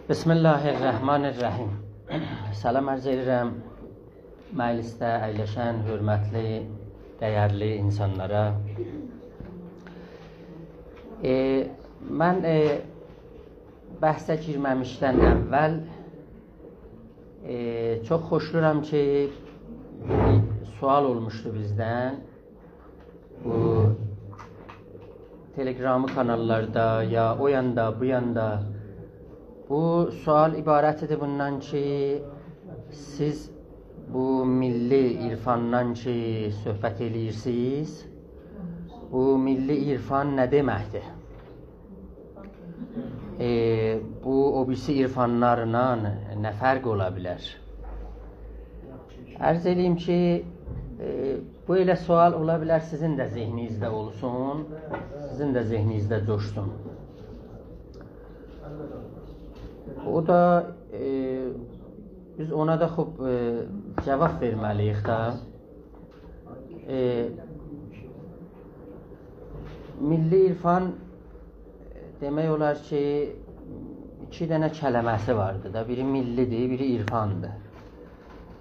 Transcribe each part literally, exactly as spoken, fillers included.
بسم الله الرحمن الرحیم. سلام عرض ائدیرم مجلسده اَیلشن حؤرمتلی، دَیرلی اینسانلارا. ائ، من، ائ، بحثه گیرمه‌میشدن اول، ائ، چوخ خوشلورام کی، بیر سؤال اولموشدو بیزدن. بو تلگرامی کاناللاردا، یا او یاندا، بو یاندا. بو سؤال عبارتدیر بوندان کی، سیز بو میللی عرفاندان کی صحبت ائله‌ییرسینیز، بو میللی عرفان نه دئمکدیر؟ ائ، بو او بیریسی عرفانلارلا نه فرق اولا بیلر؟ عرض ائله‌ییم کی، ائ، بو ائله سؤال اولا بیلر، سیزین ده ذهنینیزده اولسون، سیزین ده ذهنینیزده جوشسون. او دا، ائ، بیز اونا دا خوب، ائ، جواب وئرمه‌لی‌ییک ده. ائ، میللی عرفان، ائ، دئمک اولار کی، ایکی دنه کلمه‌سی واردی دا. بیری میللی‌دیر، بیری عرفاندیر.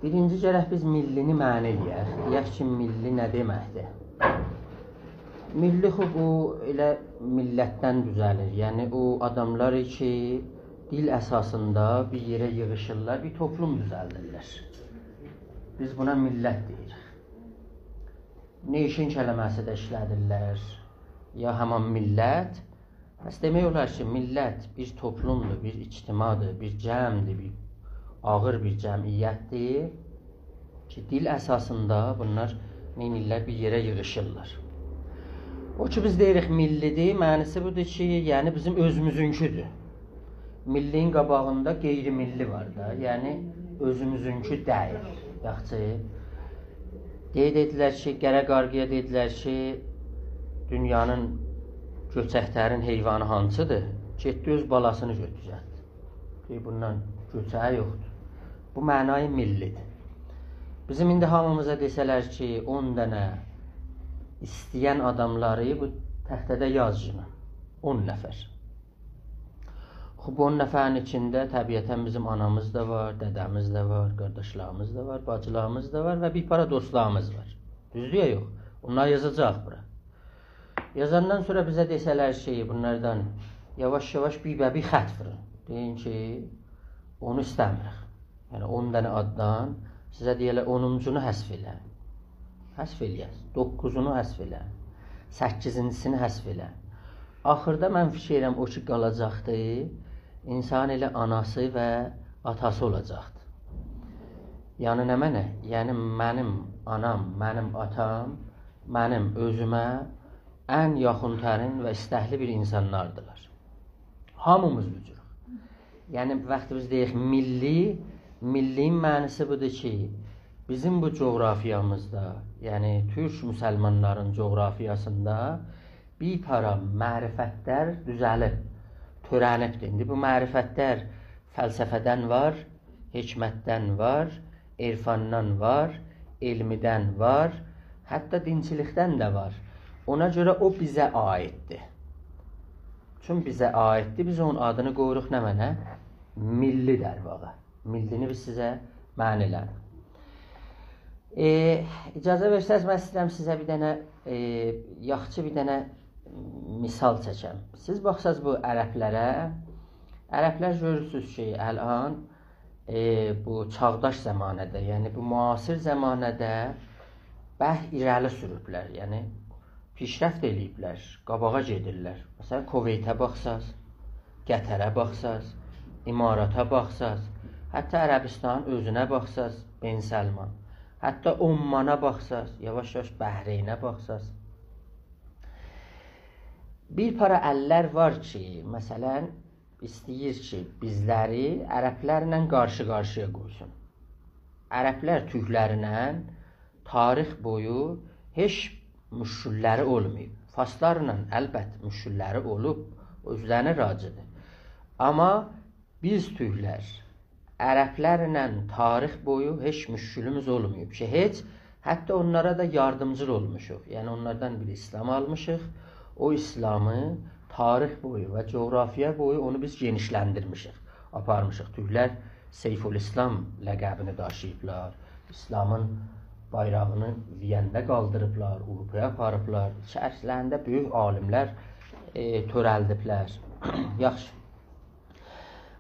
بیرینجی گرک بیز میللی‌نی معنا ائله‌یک. دئیک کی، میللی نه دئمکدیر؟ میللی خوب او ائله میللتدن دوزه‌لیر. یعنی او آداملار کی، دیل اساسیندا بیر یئره ییغیشیرلار، بیر توپلوم دوزلدیرلر. بیز بونا میللت دئییریک. Nation کلمه‌سی ده ایشله‌دیرلر. یا همان میللت. پس دئمک اولار کی، میللت بیر توپلومدور، بیر اجتماعدیر، بیر جمعدیر، بیر آغیر بیر جمعیتدیر کی، دیل اساسیندا بونلار نئینیرلر، بیر یئره ییغیشیرلار. او کی، بیز دئییریک میللی‌دیر، معناسی بودور کی، یعنی بیزیم اؤزوموزونکودور. میللی‌نین قاباغیندا غیرمیللی وار دا، یعنی اؤزوموزونکو دئییل. یاخشی. دئییر، دئدیلر کی، قره قارغایا دئدیلر کی، دونیانین گؤچک‌ترین حیوانی هانسیدیر؟ گئتدی اؤز بالاسینی گؤتورتدی. دئییر، بوندان گؤچک یوخدور. بو معنای میللی‌دیر. بیزیم ایندی هامیمیزا دئسه‌لر کی، اون دنه ایسته‌ین آداملاری بو تخته‌ده یازگینین. اون نفر. خوب، اون نفرین ایچینده طبیعتاً بیزیم آنامیز دا وار، دده‌میز ده وار، قارداشلاریمیز دا وار، باجیلاریمیز دا وار و بیر پارا دوستلاریمیز وار. دوزدور یا یوخ؟ اونلار یازاجاق بورا. یازاندان سونرا بیزه دئسه‌لر کی، بونلاردان یاواش-یاواش بیر به بیر خط وورون. دئیین کی، اونو ایسته‌میریک. یعنی اون دنه آددان سیزه دئیه‌لر، اونونجونو حذف ائله. حذف ائله‌یه‌سیز. دوققوزونو حذف ائله. سککیزینجی‌سینی حذف ائله. آخیردا من فیکیر ائدیرم، او کی قالاجاقدی، انسان ائله آناسی و آتاسی اولاجاقدی. یعنی نمنه؟ یعنی منیم آنام، منیم آتام، منیم اؤزومه ان یاخین‌ترین و ایستکلی بیر انسانلاردیلار. هامیمیز بو جوروق. یعنی، وقتی بیز دئییریک میللی، میللی‌نین معناسی بودور کی، بیزیم بو جغرافیامیزدا، یعنی تورک مسلمانلارین جغرافیاسیندا بیر پارا معرفتلر دوزلیب، تؤره‌نیبدیر. ایندی بو معرفتلر فلسفه‌دن وار، حکمتدن وار، عرفاندان وار، علمیدن وار، حتی دینچیلیکدن ده وار. اونا گؤره او بیزه عایددیر. چون بیزه عایددیر، بیز اونون آدینی قویوروق نمنه؟ میللی، در واقع. میللی‌نی بیز سیزه معنی ائله‌دیک. ائ، اجازه وئرسز، من ایسته‌ییرم سیزه بیر دنه، ائ، یاخشی بیر دنه مثال چکم. سیز باخساز بو عربلره، عربلر گؤرورسونوز کی، الان، ائ، بو چاغداش زمانه‌ده، یعنی بو معاصر زمانه‌ده بحث ایره‌لی سوروبلر، یعنی پیشرفت ائله‌ییبلر، قاباغا گئدیرلر. مثلا، کویته باخساز، قطره باخساز، اماراتا باخساز، حتی عربستانین اؤزونه باخساز، بن سلمان، حتی عمانا باخساز، یاواش-یاواش بحرینه باخساز. بیر پارا اللر وار کی، مثلا، ایسته‌ییر کی، بیزلری عربلرله قارشی-قارشییا قویسون. عربلر تورکلرله تاریخ بویو هئچ مشکللری اولماییب. فارسلارلا البت مشکللری اولوب، اؤزلرینه راجعدیر. آمما بیز تورکلر عربلرله تاریخ بویو هئچ مشکلیمیز اولماییب کی، هئچ، حتی اونلارا دا یاردیمچی اولموشوق. یعنی اونلاردان بیر اسلام آلمیشیق، او اسلامی تاریخ بویو و جغرافیا بویو اونو بیز گئنیشلندیرمیشیک. آپارمیشیق. تورکلر سیف‌الاسلام لقبینی داشیییبلار. ایسلامین بایراغینی وینده قالدیریبلار، آوروپایا آپاریبلار. ایچریلرینده بؤیوک عالیملر، ائ، تؤرلدیبلر. یاخشی.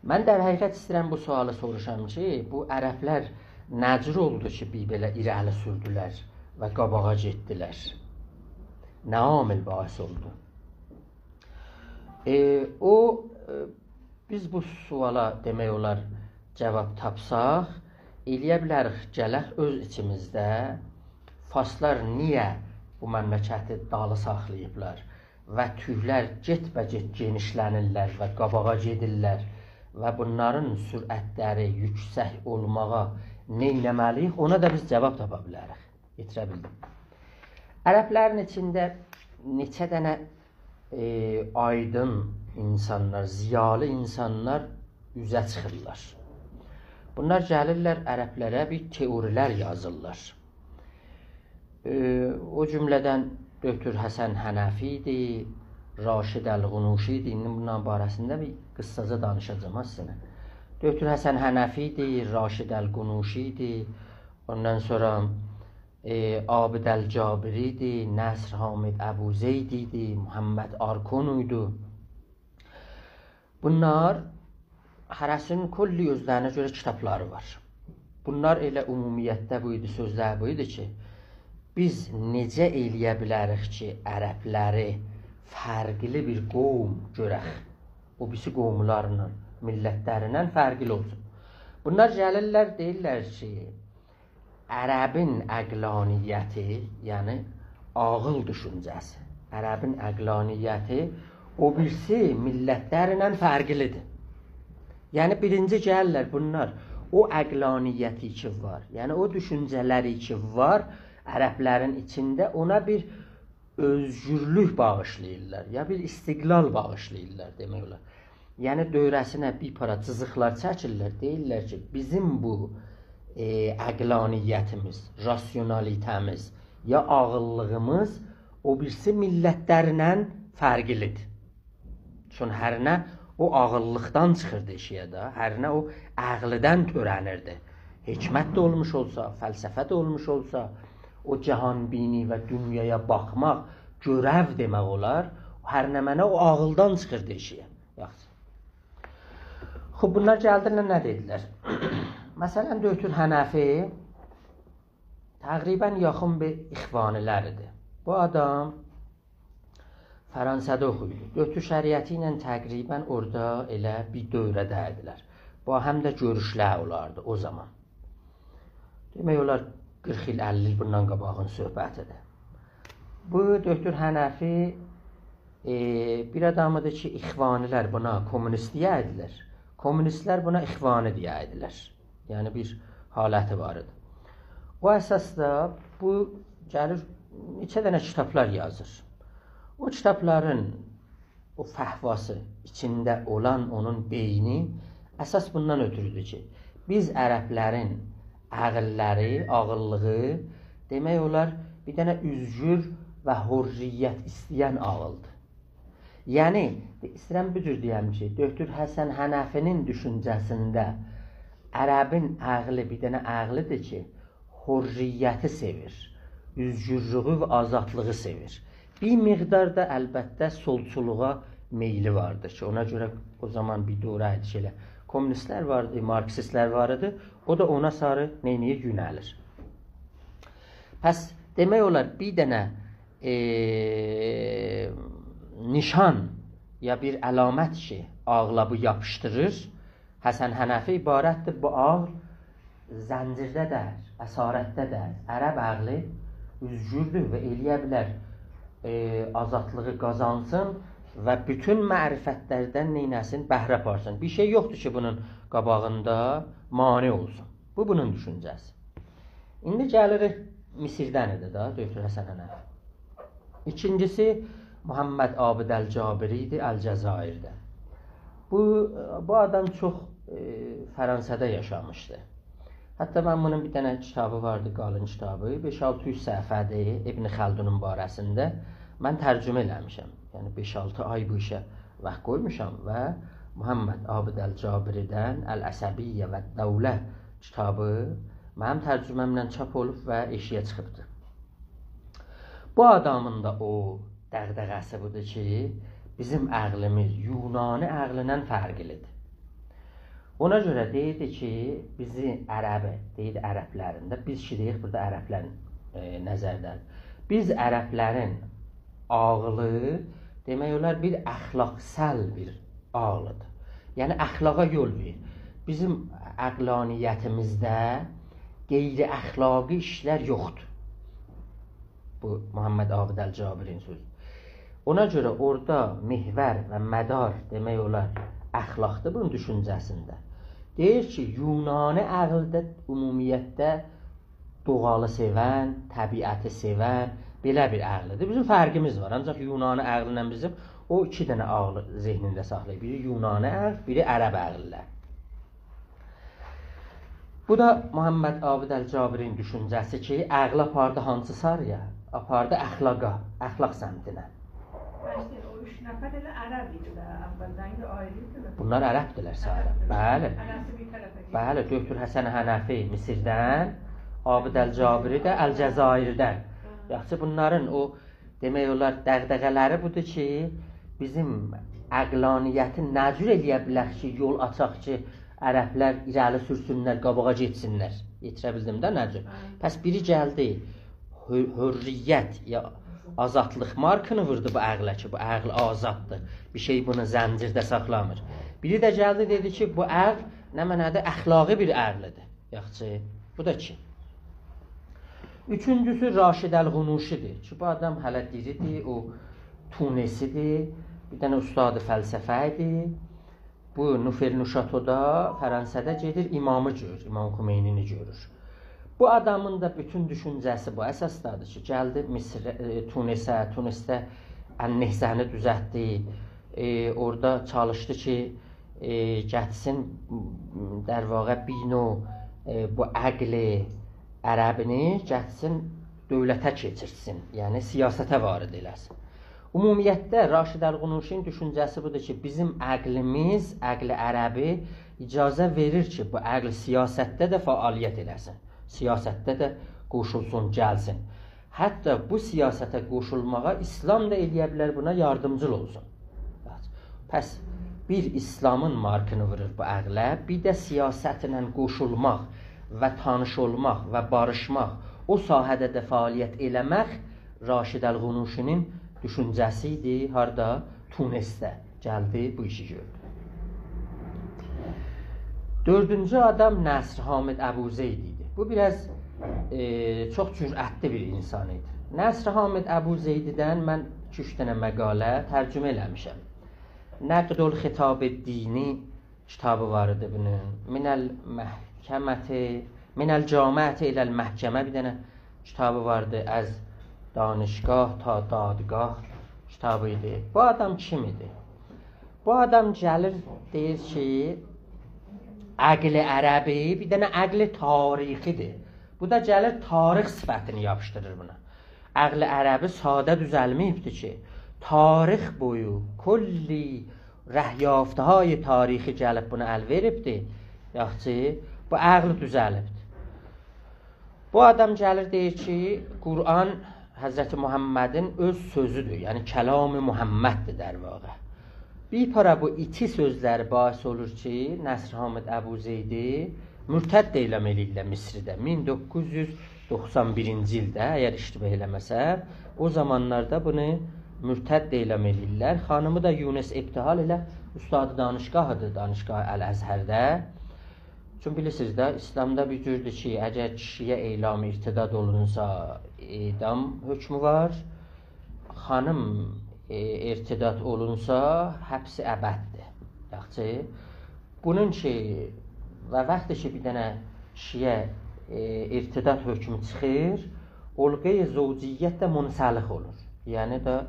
من در حقیقت ایسته‌ییرم بو سؤالی سوروشام کی، بو عربلر نه جور اولدو کی، بیر بئله ایره‌لی سوردولر و قاباغا گئتدیلر؟ نه عامل باعث اولدو؟ ائ، او، ائ، بیز بو سؤالا دئمک اولار جاواب تاپساق، ائلیه بیلریک گلک اؤز ایچیمیزده فارسلار نییه بو مملکتی دالی ساخلاییبلار و تورکلر گئت‌به‌گئت گئنیشلنیرلر و قاباغا گئدیرلر و بونلارین سرعتلری یوکسک اولماغا نئینه‌مه‌لی‌ییک، اونا دا بیز جاواب تاپا بیلریک. یئتیره بیلدیم. عربلرین ایچینده نئچه دنه، ائ، آیدین اینسانلار، ضیالی اینسانلار اوزه چیخیرلار. بونلار گلیرلر عربلره بیر تئوریلر یازیرلار. ائ، او جمله‌دن دکتر حسن حنفی ایدی، راشد الغنوشی ایدی. ایندی بونلارین باره‌سینده بیر قیسساجا دانیشاجاغام ها سیزینله. دکتر حسن حنفی ایدی، راشد الغنوشی ایدی. اوندان سونرا، ائ، عابد الجابری ایدی، نصر حامد ابوزید ایدی، محمد آرکون ایدی. بونلار هره‌سینین کلی اؤزلرینه گؤره کیتابلاری وار. بونلار ائله عمومیتده بو ایدی، سؤزلر بو ایدی کی، بیز نئجه ائلیه بیلریک کی، عربلری فرقلی بیر قوم گؤرک، او بیریسی قوملارلا، میللتلرینن فرقلی اولسون. بونلار گلیرلر، دئییرلر کی، عربین عقلانیتی، یعنی عاغیل دوشونجه‌سی، عربین عقلانیتی او بیریسی میللتلرله فرقلیدیر. یعنی بیرینجی گلیرلر بونلار او عقلانیتی کی وار، یعنی او دوشونجه‌لری کی وار عربلرین ایچینده، اونا بیر اؤزگورلوک باغیشلاییرلار، یا بیر استقلال باغیشلاییرلار دئمک اولار. یعنی دؤوره‌سینه بیر پارا جیزیقلار چکیرلر، دئییرلر کی، بیزیم بو، ائ، عقلانیتیمیز، راسیونالیته‌میز، یا عاغیللیغیمیز او بیریسی میللتلرله فرقلیدیر. چون هر نه او عاغیللیقدان چیخیردی ائشییه ده، هر نه او عقلیدن تؤره‌نیردی. حکمت ده اولموش اولسا، فلسفه ده اولموش اولسا، او جهان‌بینی و دونیایا باخماق، گؤرو دئمک اولار، هر نمنه او عاغیلدان چیخیردی ائشییه. یاخشی. خوب، بونلار گلدیلر، نه دئدیلر؟ مثلا، دکتر حنفی تقریبا یاخین بیر اخوانی‌لر ایدی. بو آدام فرانسادا اوخویوردو. دکتر شریعتی ایله تقریبا اورادا ائله بیر دؤوره‌ده ایدیلر. باهم ده گؤروشلر اولاردی او زامان. دئمک اولار، قیرخ ایل، اللی ایل بوندان قاباغین صحبتیدیر. بو دکتر حنفی، ائ، بیر آدام ایدی کی، اخوانی‌لر بونا کمونیست دئیردیلر. کمونیستلر بونا اخوانی دئیردیلر. یعنی بیر حالتی وار ایدی. او اساسدا بو گلیر، نئچه دنه کیتابلار یازیر. او کیتابلارین او فهواسی، ایچینده اولان اونون بئینی اساس بوندان اؤتورودور کی، بیز عربلرین عقللری، عاغیللیغی، دئمک اولار، بیر دنه اؤزگور و حریت ایسته‌ین عاغیلدیر. یعنی، ایسته‌ییرم بو جور دئیم کی، دکتر حسن حنفی‌نین دوشونجه‌سینده عربین عقلی بیر دنه عقلیدیر کی، حریتی سئویر، اؤزگورلویو و آزادلیغی سئویر. بیر مقدار دا البته سولچولوغا میلی واردیر کی، اونا گؤره او زامان بیر دوره ایدی کی، ائله کمونیستلر واردی، مارکسیستلر واردی، او دا اونا ساری نئینیر، یؤنه‌لیر. پس دئمک اولار، بیر دنه، ائ، نیشان یا بیر علامت کی، عاغلا بو یاپیشدیریر، حسن حنفی عبارتدیر، بو عاغل زنجیرده دئییل، اسارتده دئییل. عرب عقلی اؤزگوردور و ائلیه بیلر، ائ، آزادلیغی قازانسین و بوتون معرفتلردن نئینه‌سین، بهره آپارسین. بیر شئی یوخدور کی، بونون قاباغیندا مانع اولسون. بو، بونون دوشونجه‌سی. ایندی گلیریک، مصردن ایدی دا، دکتر حسن حنفی. ایکینجیسی، محمد عابد الجابری ایدی، الجزایرده. بو، بو آدام چوخ، ائ، فرانسادا یاشامیشدی. حتی من بونون بیر دنه کیتابی واردی، قالین کیتابی، بئش-آلتی یوز صفحه‌دیر، ابن خلدونون باره‌سینده. من ترجمه ائله‌میشم. یعنی بئش-آلتی آی بو ایشه واخت قویموشام و محمد عابد الجابری‌دن، «العصبیة و الدولة» کیتابی منیم ترجمه‌مله چاپ اولوب و ائشییه چیخیبدیر. بو آدامین دا او دغدغه‌سی بودور کی، بیزیم عقلیمیز یونانی عقلیندن فرقلیدیر. اونا گؤره دئییردی کی، بیزی عربی، دئییر عربلرین ده، بیز کی دئییریک بورادا عربلرین، ائ، نظردن. بیز عربلرین عاغلی، دئمک اولار، بیر اخلاقسل بیر عاغلیدیر. یعنی اخلاقا یول وئریر. بیزیم عقلانیتیمیزده غیر اخلاقی ایشلر یوخدور. بو محمد عابد الجابری‌نین سؤزو. اونا گؤره اورادا محور و مدار، دئمک اولار، اخلاقدیر بونون دوشونجه‌سینده. دئییر کی، یونانی عقلده عمومیتده دوغالی سئون، طبیعتی سئون، بئله بیر عقلیدیر. بیزیم فرقیمیز وار، آنجاق یونانی عقلینن بیزیم او ایکی دنه عقلی ذهنینده ساخلاییر. بیری یونانی عقل، بیری عرب عقلی‌لر. بو دا محمد عابد الجابری‌نین دوشونجه‌سی کی، عقلی آپاردی هانسی ساری‌یا؟ آپاردی اخلاقا، اخلاق سمتینه. باغیشلایین، او اوچ نفر ائله عرب ایدیلر، اولدن ده آیری ایدیلر. بونلار عربدیلر ساری. عربدیلر. بلی. هره‌سی بیر طرفه گئدیر. بلی، دکتر حسن حنفی مصردن، عابد الجابری ده الجزایردن. هه. یاخشی، بونلارین او، دئمک اولار، دغدغه‌لری بودور کی، بیزیم عقلانیتی نه جور ائلیه بیلک کی، یول آچاق کی، عربلر ایره‌لی سورسونلر، قاباغا گئتسینلر. یئتیره بیلدیم ده نه جور. بلی. پس بیری گلدی، حو-، حریت یا آزادلیق مارکینی ووردو بو عقله کی، بو عقل آزاددیر. بیر شئی بونو زنجیرده ساخلامیر. بیری ده گلدی، دئدی کی، بو عقل نمنه‌دیر؟ اخلاقی بیر عقلیدیر. یاخشی، بو دا کی. اوچونجوسو راشد الغنوشی‌دیر کی، بو آدام هله دیری‌دیر، او تونسی‌دیر، بیر دنه استاد فلسفه ایدی. بو نوفل نوشاتودا، فرانسادا گئدیر، امامی گؤرور، امام خمینی‌نی گؤرور. بو آدامین دا بوتون دوشونجه‌سی بو اساسدادیر کی، گلدی مصر، ائ، تونسه، تونسده النهضه‌نی دوزلتدی. ائ، اورادا چالیشدی کی، ائ، گتیرسین، در واقع، بیر نوع، ائ، بو عقل عربی‌نی گتیرسین، دؤولته کئچیرتسین، یعنی سیاسته وارد ائله‌سین. عمومیتده، راشد الغنوشی‌نین دوشونجه‌سی بودور کی، بیزیم عقلیمیز، عقل عربی اجازه وئریر کی، بو عقل سیاستده ده فعالیت ائله‌سین، سیاستده ده قوشولسون، گلسین. حتی بو سیاسته قوشولماغا ایسلام دا ائلیه بیلر بونا یاردیمچیل اولسون. پس بیر ایسلامین مارکینی وورور بو عقله، بیر ده سیاستله قوشولماق و تانیش اولماق و باریشماق، او ساحه‌ده ده فعالیت ائله‌مک راشد الغنوشی‌نین دوشونجه‌سی ایدی. هاردا؟ تونسده گلدی، بو ایشی گؤردو. دؤردونجو آدام نصر حامد ابوزید ایدی. بو بیر آز، ائ، چوخ جرأتلی بیر اینسان ایدی. نصر حامد ابوزیدی‌دن من ایکی-اوچ دنه مقاله ترجمه ائله‌میشم. نقد الخطاب الدینی کیتابی وار ایدی بونون. من المحکمة، من الجامعة الی المحکمة بیر دنه کیتابی واردی، از دانشگاه تا دادگاه کیتابی ایدی. بو آدام کیم ایدی؟ بو آدام گلیر، دئییر کی، عقل عربی بیر دنه عقل تاریخی‌دیر. بو دا گلیر، تاریخ صفتینی یاپیشدیریر بونا. عقل عربی ساده دوزلمه‌ییبدیر کی، تاریخ بویو کلی ره‌یافته‌های تاریخی گلیب بونا ال وئریبدی. یاخشی، بو عقل دوزلیبدی. بو آدام گلیر، دئییر کی، قرآن حضرت محمدین اؤز سؤزودور، یعنی کلام محمددیر در واقع. بیر پارا بو ایتی سؤزلری باعث اولور کی، نصر حامد ابوزیدی مرتد اعلام ائله‌ییرلر مصرده. مین دوققوز یوز دوخسان بیرینجی ایلده، اگر اشتباه ائله‌مه‌سم، او زامانلاردا بونو مرتد اعلام ائله‌ییرلر. خانیمی دا یونس ابتهال ائله استاد دانشگاهی‌دیر، دانشگاه الازهرده. چون بیلیرسینیز ده، ایسلامدا بیر جوردور کی، اگر کیشی‌یه اعلام ارتداد اولونسا، اعدام حکمو وار. خانیم، ائ، ارتداد اولونسا، حبس ابددیر. یاخشی. بونون کی، و وقتی کی، بیر دنه کیشی‌یه، ائ، ارتداد حکمو چیخیر، القهٔ زوجیت ده منسلخ اولور. یعنی ده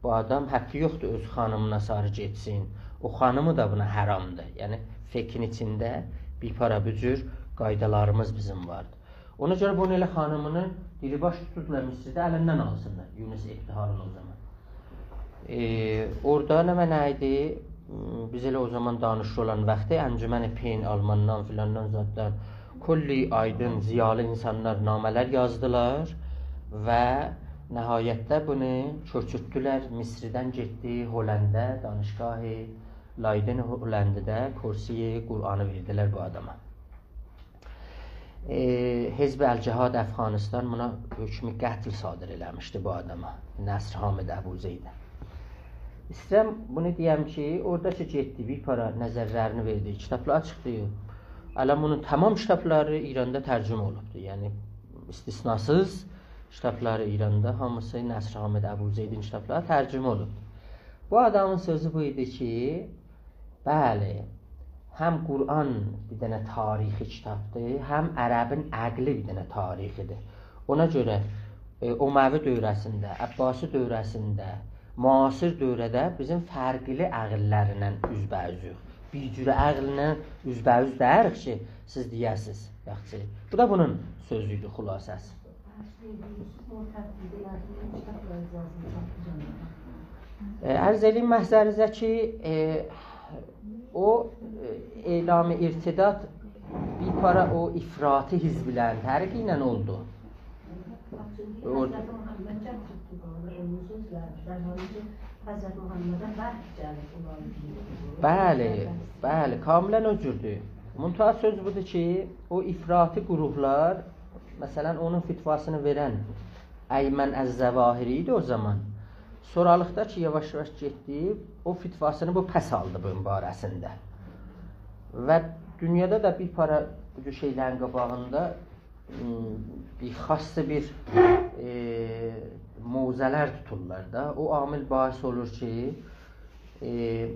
بو آدام حقی یوخدور اؤز خانیمینا ساری گئتسین. او خانیمی دا بونا حرامدیر. یعنی فقهین ایچینده بیر پارا بو جور قایدالاریمیز بیزیم واردیر. اونا گؤره بونو ائله خانیمینی دیریباش توتوردولار مصرده، الیندن آلسینلار یونس ابتهالین او زامان. ائ، اورادا نمنه ایدی؟ بیز ائله او زامان دانشجو اولان واختی انجمن پین آلماندان فیلاندان زاددان کلی آیدین، ضیالی اینسانلار نامه‌لر یازدیلار و نهایتده بونو کؤچورتدولر. مصردن گئتدی هلنده، دانشگاه لایدن هلندده کرسی قرآنی وئردیلر بو آداما. ائ، حزب الجهاد افغانستان بونا حکم قتل صادر ائله‌میشدی بو آداما، نصر حامد ابوزیده. ایسته‌ییرم بونو دئیم کی، اورادا کی گئتدی، بیر پارا نظرلرینی وئردی، کیتابلار چیخدی. الان بونون تمام کیتابلاری ایراندا ترجمه اولوبدور. یعنی، استثناسیز کیتابلاری ایراندا هامیسی نصر حامد ابوزیدین کیتابلاری ترجمه اولوبدور. بو آدامین سؤزو بو ایدی کی، بلی، هم قرآن بیر دنه تاریخی کیتابدیر، هم عربین عقلی بیر دنه تاریخیدیر. اونا گؤره، ائ، اموی دوره‌سینده، عباسی دوره‌سینده، معاصر دوره‌ده بیزیم فرقلی عقل‌لرله اوزبه‌اوزوک. بیر جور عقل‌له اوزبه‌اوز دئییریک کی، سیز دئیه‌سیز. یاخشی، بو دا بونون سؤزو ایدی، خلاصه‌سی. ائ، عرض ائله‌ییم محضرینیزه کی، ائ، او، ائ، اعلام ارتداد بیر پارا او افراطی حزب‌لرین تحریکی ایله اولدو. او حضرت محمد گتیردی بونو، اونون سؤزلری، در حالی کی، حضرت محمده وحی گلیب اولان. بلی، بلی، کاملاً او جوردور. منتها سؤز بودور کی، او افراطی گروهلار، مثلاً، اونون فتواسینی وئرن ایمن الظواهری ایدی او زامان. سونرالیقدا کی، یاواش-یاواش گئتدی، او فتواسینی بو پس آلدی بونون باره‌سینده. و دونیادا دا بیر پارا بو جور شئیلرین قاباغیندا، م، بیر خاص بیر، ائ، موضع‌لر توتورلار دا. او عامل باعث اولور کی، ائ،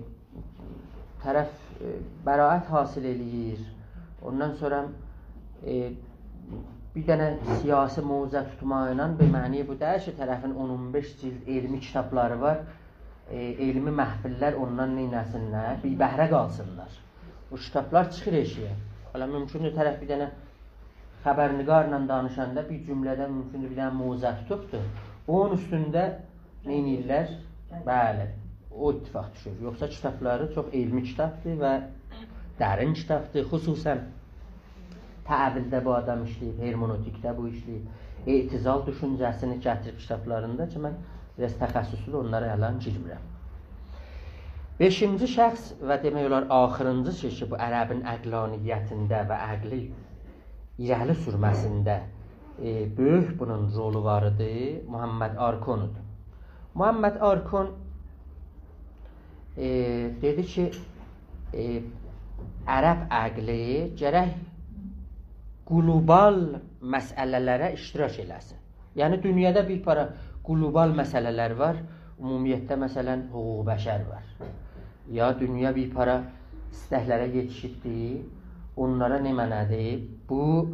طرف، ائ، برائت حاصل ائله‌ییر. اوندان سونرا، ائ، بیر دنه سیاسی موضع توتماغینان بیر معنی بو دئییل کی، طرفین اون اون بئش جلد علمی کیتابلاری وار. ائ، علمی محفل‌لر اوندان نئینه‌سینلر؟ بی‌بهره قالسینلار. او کیتابلار چیخیر ائشییه. حالا مومکوندور طرف بیر دنه خبرنگارلا دانیشاندا بیر جمله‌ده مومکوندور بیر دنه موضع توتوبدور. اونون اوستونده نئینیرلر؟ بلی، او اتفاق دوشور. یوخسا کیتابلاری چوخ علمی کیتابدیر و درین کیتابدیر. خصوصاً تأویلده بو آدام ایشله‌ییب، هرمنوتیکده بو ایشله‌ییب. اعتزال دوشونجه‌سینی گتیریب کیتابلاریندا کی، من بیر آز تخصصلو اونلارا الان گیرمیرم. بئشینجی شخص و دئمک اولار آخیرینجی شئی کی، بو عربین عقلانیتینده و عقلی ایره‌لی سورمه‌سینده، ائ، بؤیوک بونون رولو وار ایدی، محمد آرکون ایدی. محمد آرکون، ائ، دئدی کی، ائ، عرب عقلی گرک گلوبال مسئله‌لره اشتراک ائله‌سین. یعنی، دونیادا بیر پارا گلوبال مسئله‌لر وار. عمومیتده، مثلاً، حقوق بشر وار. یا دونیا بیر پارا ایستک‌لره یئتیشیبدیر، اونلارا نمنه‌دیر؟ بو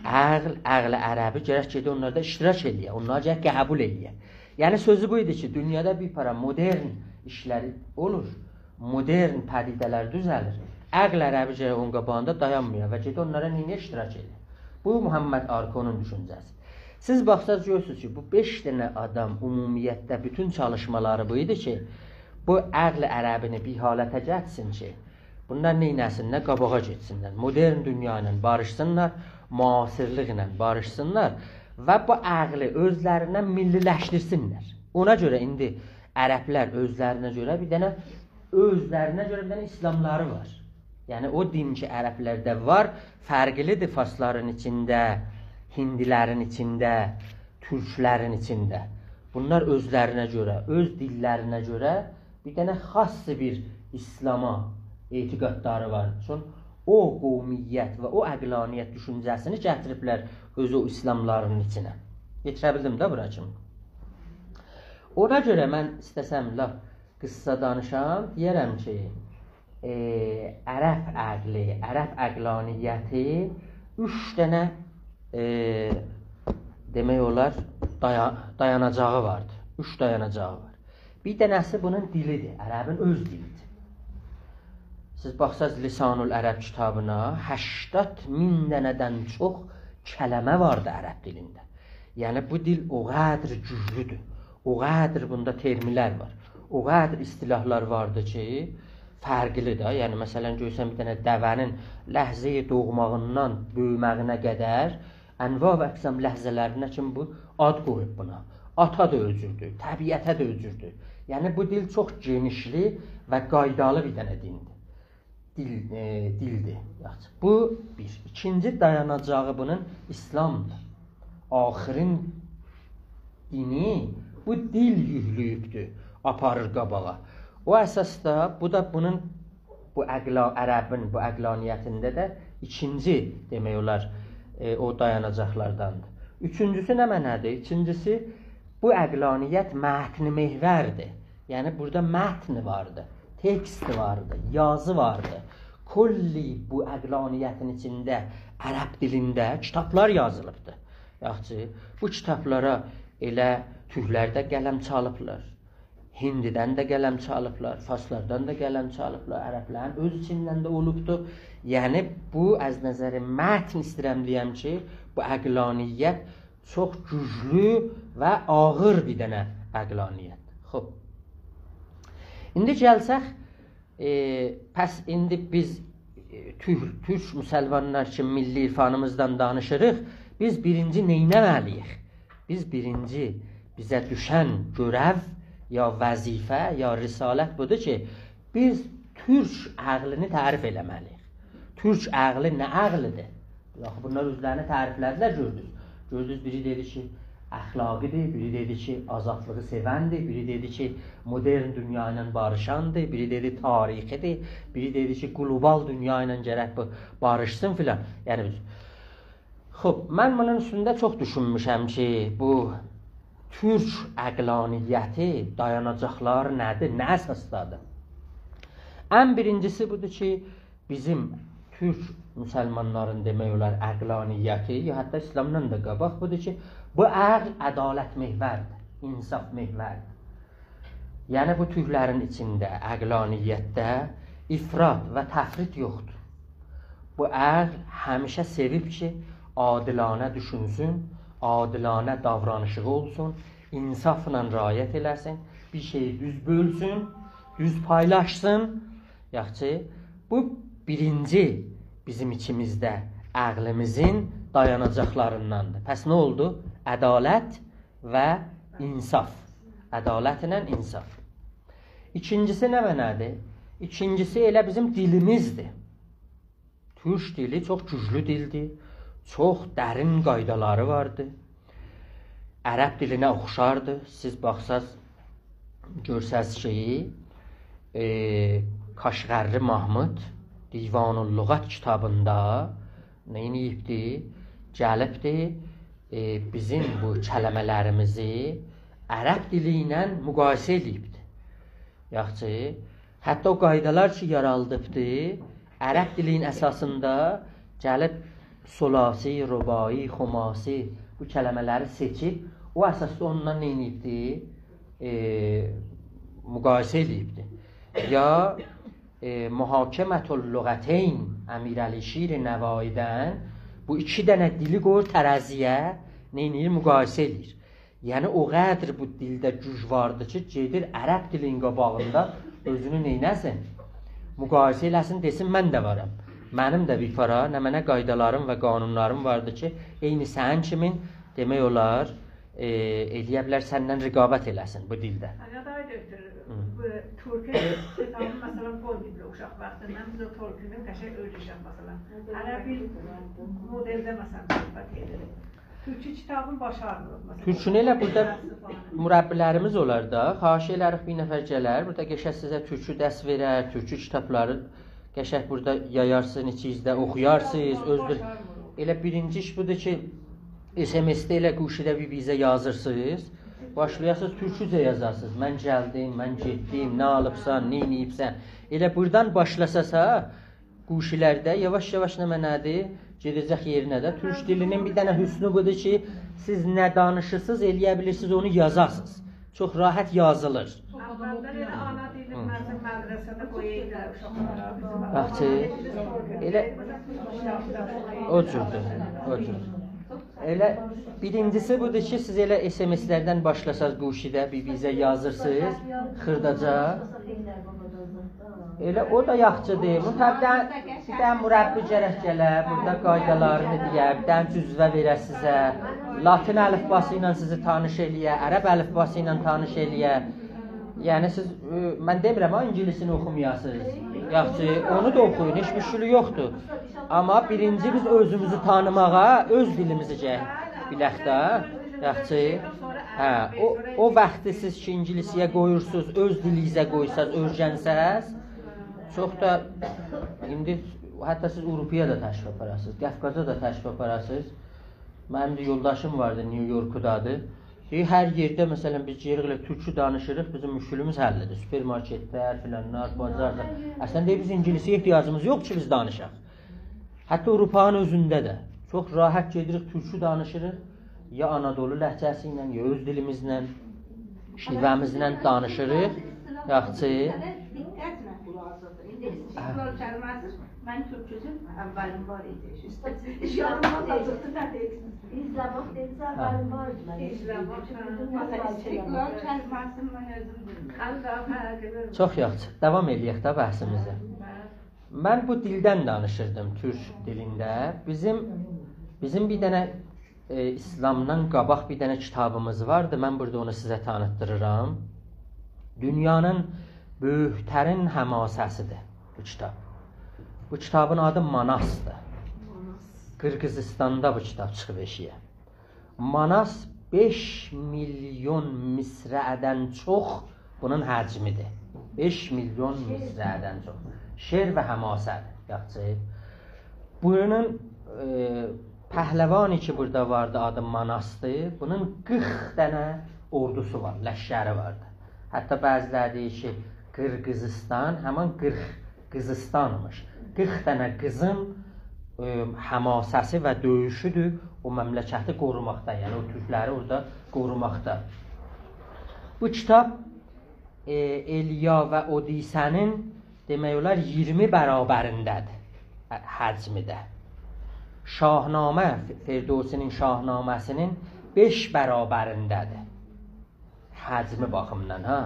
عقل، عقل عربی گرک گئده اونلاردا اشتراک ائله‌یه، اونلاری گرک قبول ائله‌یه. یعنی سؤزو بو ایدی کی، دونیادا بیر پارا مدرن ایشلر اولور، مدرن پدیده‌لر دوزه‌لیر. عقل عربی گرک اونون قاباغیندا دایانمایا و گئده اونلارا نئینیه؟ اشتراک ائله‌یه. بو محمد آرکونون دوشونجه‌سی. سیز باخساز گؤرورسونوز کی، بو بئش دنه آدام عمومیتده بوتون چالیشمالاری بو ایدی کی، بو عقل عربینی بیر حالته گتیرسین کی، بونلار نئینه‌سینلر؟ قاباغا گئتسینلر. مدرن دونیا ایله باریشسینلار، معاصرلیک ایله باریشسینلار و بو عقلی اؤزلرینه میللی‌لشدیرسینلر. اونا گؤره ایندی عرب‌لر اؤزلرینه گؤره بیر دنه، اؤزلرینه گؤره بیر دنه ایسلاملاری وار. یعنی او دین کی، عرب‌لرده وار، فرقلی‌دیر فارسلارین ایچینده، هیندی‌لرین ایچینده، تورکلرین ایچینده. بونلار اؤزلرینه گؤره، اؤز دیللرینه گؤره بیر دنه خاص بیر ایسلاما اعتقادلاری وار. چون او قومیت و او عقلانیت دوشونجه‌سینی گتیریبلر اؤز او ایسلاملارینین ایچینه. یئتیره بیلدیم ده بورا کیمی. اونا گؤره من ایسته‌سم لاپ قیسسا دانیشام، دئیه‌رم کی، ائ، عرب عقلی، عرب عقلانیتی اوچ دنه، ائ، دئمک اولار، دایا-، دایاناجاغی واردیر. اوچ دایاناجاغی وار. بیر دنه‌سی بونون دیلی‌دیر، عربین اؤز دیلی‌دیر. سیز باخساز لسان‌العرب کیتابینا، هشتاد مین دنه‌دن چوخ کلمه واردی عرب دیلینده. یعنی، بو دیل او قدر گوجلودور، او قدر بوندا ترم‌لر وار، او قدر اصطلاحلار واردی کی، فرقلی ده. یعنی، مثلا، گؤرسن بیر دنه دوه‌نین لحظه‌ی دوغماغیندان بؤیومه‌یینه قدر، انواع و اقسام لحظه‌لرینه کیمی بو آد قویوب بونا. آتا دا او جوردور، طبیعته ده او جوردور. یعنی، بو دیل چوخ گئنیشلی و قایدالی بیر دنه دیندیر. دیل، ائ، دیلدیر. یاخشی، بو بیر. ایکینجی دایاناجاغی بونون ایسلامدیر. آخرین دینی بو دیل یوکله‌ییبدیر، آپاریر قاباغا. او اساسدا بو دا بونون، بو عقلا-، عربین بو عقلانیتینده ده ایکینجی، دئمک اولار، ائ، او دایاناجاقلارداندیر. اوچونجوسو نمنه‌دیر؟ اوچونجوسو، بو عقلانیت متن محوردیر. یعنی، بورادا متن واردی، تکست واردی، یازی واردی. کلی بو عقلانیتین ایچینده عرب دیلینده کیتابلار یازیلیبدی. یاخشی، بو کیتابلارا ائله تورکلر ده قلم چالیبلار، هندیدن ده قلم چالیبلار، فارسلاردان دا قلم چالیبلار، عربلرین اؤز ایچیندن ده اولوبدو. یعنی، بو، از نظر متن ایسته‌ییرم دئیم کی، بو عقلانیت چوخ گوجلو و آغیر بیر دنه عقلانیت. خوب. ایندی گلسک، ائ، پس ایندی بیز، ائ، تورک، تورک مسلمانلار کیمی میللی عرفانیمیزدان دانیشیریق. بیز بیرینجی نئینه‌مه‌لی‌ییک؟ بیز بیرینجی بیزه دوشن گؤرو یا وظیفه یا رسالت بودور کی، بیز تورک عقلینی تعریف ائله‌مه‌لی‌ییک. تورک عقلی نه عقلی‌دیر؟ آخی بونلار اؤزلرینی تعریفله‌دیلر، گؤردونوز. گؤردونوز، بیری دئدی کی، اخلاقی‌دیر، بیری دئدی کی، آزادلیغی سئوندیر، بیری دئدی کی، مدرن دونیا ایله باریشاندیر، بیری دئدی تاریخی‌دیر، بیری دئدی کی، گلوبال دونیا ایله گرک بو باریشسین فلان. یعنی، بیز خوب، من بونون اوستونده چوخ دوشونموشم کی، بو تورک عقلانیتی، دایاناجاقلاری نه‌دیر، نه اساسدادیر؟ ان بیرینجیسی بودور کی، بیزیم تورک مسلمانلارین، دئمک اولار، عقلانیتی، یا حتی ایسلامدان دا قاباق بودور کی، بو عقل عدالت محوردیر، انصاف محوردیر. یعنی، بو تورکلرین ایچینده، عقلانیتده افراط و تفریط یوخدور. بو عقل همیشه سئویب کی، عادلانه دوشونسون، عادلانه داورانیشیغی اولسون، انصافلا رعایت ائله‌سین، بیر شئیی دوز بؤلسون، دوز پایلاشسین. یاخشی، بو بیرینجی بیزیم ایچیمیزده عقلیمیزین دایاناجاقلارینداندیر. پس نه اولدو؟ عدالت و انصاف. عدالتله انصاف. ایکینجیسی نمنه‌دیر؟ ایکینجیسی ائله بیزیم دیلیمیزدیر. تورک دیلی چوخ گوجلو دیلدیر. چوخ درین قایدالاری واردیر. عرب دیلینه اوخشاردیر. سیز باخساز، گؤرسز کی، ائ، کاشغرلی محمود دیوان اللغات کیتابیندا نئینییبدی؟ گلیبدی، ائ، بیزیم بو کلمه‌لریمیزی عرب دیلی ایله مقایسه ائله‌ییبدی. یاخشی، حتی او قایدالار کی، یارادیبدی، عرب دیلینین اساسیندا گلیب ثلاثی، رباعی، خماسی بو کلمه‌لری سئچیب، او اساسدا اونونلا نئینییبدی؟ ائ، مقایسه ائله‌ییبدی. یا، ائ، محاکمة اللغتین، امیرعلیشیر نوایی‌دن بو ایکی دنه دیلی قویور ترازی‌یه، نئینیر؟ مقایسه ائله‌ییر. یعنی، او قدر بو دیلده گوج واردی کی، گئدیر عرب دیلین قاباغیندا اؤزونو نئینه‌سین؟ مقایسه ائله‌سین، دئسین، «من ده وارام. منیم ده بیر پارا نمنه قایدالاریم و قانونلاریم واردی کی، عینی سنین کیمین، دئمک اولار، ائ، ائلیه بیلر سنن رقابت ائله‌سین بو دیلده.» آقای دکتر، هی. بو تورکو کیتابین، مثلا، قویماییبلار اوشاق واختیندان، بیز او تورکونو قشنگ اؤیره‌شک، مثلا. هله بیر مدلده، مثلا، صحبت ائدیریک. تورکو کیتابین باشارمیریق، مثلا. تورکونو ائله بورادا متأسفانه. مربی‌لریمیز اولار دا، خواهش ائلریک، بیر نفر گلر، بورادا قشنگ سیزه تورکو درس وئرر، تورکو کیتابلاری قشنگ بورادا یایارسینیز، ایچینیزده اوخویارسینیز، تورکو اؤز بیر باشارمیریق. ائله بیرینجی ایش بودور کی، اس ام اس‌ده ائله گوشی‌ده بیر-بیریزه یازیرسینیز، باشلایاسینیز تورکوجه یازاسینیز. «من گلدیم، من گئتدیم، نه آلیبسان، نه ائله‌ییبسن؟» ائله بورادان باشلاساز، ها، گوشی‌لرده یاواش-یاواش نمنه‌دیر؟ گئده‌جک یئرینه ده. تورک دیلینین بیر دنه حسنو بودور کی، سیز نه دانیشیرسینیز، ائلیه بیلیرسینیز اونو یازاسینیز. چوخ راحت یازیلیر. اولدن ائله آنا دیلی، هی. مثلا، مدرسه‌ده قویایدیلار اوشاقلارا. باخ کی، ائله او جوردور، او جوردور. ائله بیرینجیسی بودور کی، سیز ائله اس ام اس‌لردن باشلاساز گوشیده، بیر-بیریزه یازیرسینیز، خیرداجا. ائله او دا یاخشیدیر. بو طبیعی بیر دنه مربی گرک گله، بورادا قایدالارینی دئیه، بیر دنه جزوه وئره سیزه. لاتین الیفباسی ایله سیزی تانیش ائله‌یه، عرب الیفباسی ایله تانیش ائله‌یه. یعنی سیز، ائ، من دئمیرم ها، اینگیلیسینی اوخومایاسینیز. یاخشی، اونو دا اوخویون، هئچ مشکلی یوخدور. آمما بیرینجی بیز اؤزوموزو تانیماغا اؤز دیلیمیزی گرک بیلک ده. یاخشی. هه، او، او واختی سیز کی اینگیلیسی‌یه قویورسونوز، اؤز دیلینیزه قویساز، اؤیرنسز، چوخ دا ایندی حتی سیز آوروپایا دا تشریف آپاراسینیز، قافقازا دا تشریف آپاراسینیز. منیم ده یولداشیم واردی، نیویورکدادیر. دئییر، هر یئرده، مثلا، بیز گئدیریک، ائله تورکو دانیشیریق، بیزیم مشکلیمیز حل ائدیر. سوپرمارکت‌لر، فلانلار، بازاردا. اصلا، دئییر، بیز اینگیلیسی‌یه احتیاجیمیز یوخ کی، بیز دانیشاق. حتی آوروپانین اؤزونده ده چوخ راحت گئدیریک، تورکو دانیشیریق. یا آنادولو لهجه‌سی ایله، یا اؤز دیلیمیزله، شیوه‌میزله دانیشیریق. یاخشی. دقتله قولاق آساسان. ایندی استقلال کلمه‌سی منیم تورکومون اولین بار ایدی. استقلال آزادلیق نه دئییرسینیز؟ ایزله‌مک دئدینیز، اولین بار ایدی. ایزله‌مک، هه. استقلال کلمه‌سینی من اؤزوم بیلمیرم. الله فرقینی. چوخ یاخشی. داوام ائله‌یک ده بحثیمیزی. من بو دیلدن دانیشیردیم، تورک دیلینده. بیزیم، بیزیم بیر دنه، ائ، ایسلامدان قاباق بیر دنه کیتابیمیز واردی. من بورادا اونو سیزه تانیتدیریرام. دونیانین بؤیوک‌ترین حماسه‌سیدیر بو کیتاب. بو کیتابین آدی ماناسدیر. قیرغیزیستاندا بو کیتاب چیخیب ائشییه. ماناس بئش میلیون مصرعدن چوخ بونون حجمیدیر. بئش میلیون مصرعدن چوخ. شعر و حماسه‌دیر، یاخشی. بونون، ائ، پهلوانی کی بورادا واردی، آدی ماناسدیر. بونون قیرخ دنه اوردوسو وار، لشکری واردی. حتی بعضی‌لری دئییر کی، قیرغیزیستان همین قیرخ قیزیستانمیش. قیرخ دنه قیزین، ائ، حماسه‌سی و دؤیوشودور او مملکتی قوروماقدا، یعنی او تورکلری اورادا قوروماقدا. بو کیتاب، ائ، ایلیا و اودیسه‌نین دئمک اولار اییرمی برابرینده‌دیر، اه، حجمی ده. شاهنامه، ف-، فردوسی‌نین شاهنامه‌سی‌نین بئش برابرینده‌دیر. حجمی باخیمیندان، ها.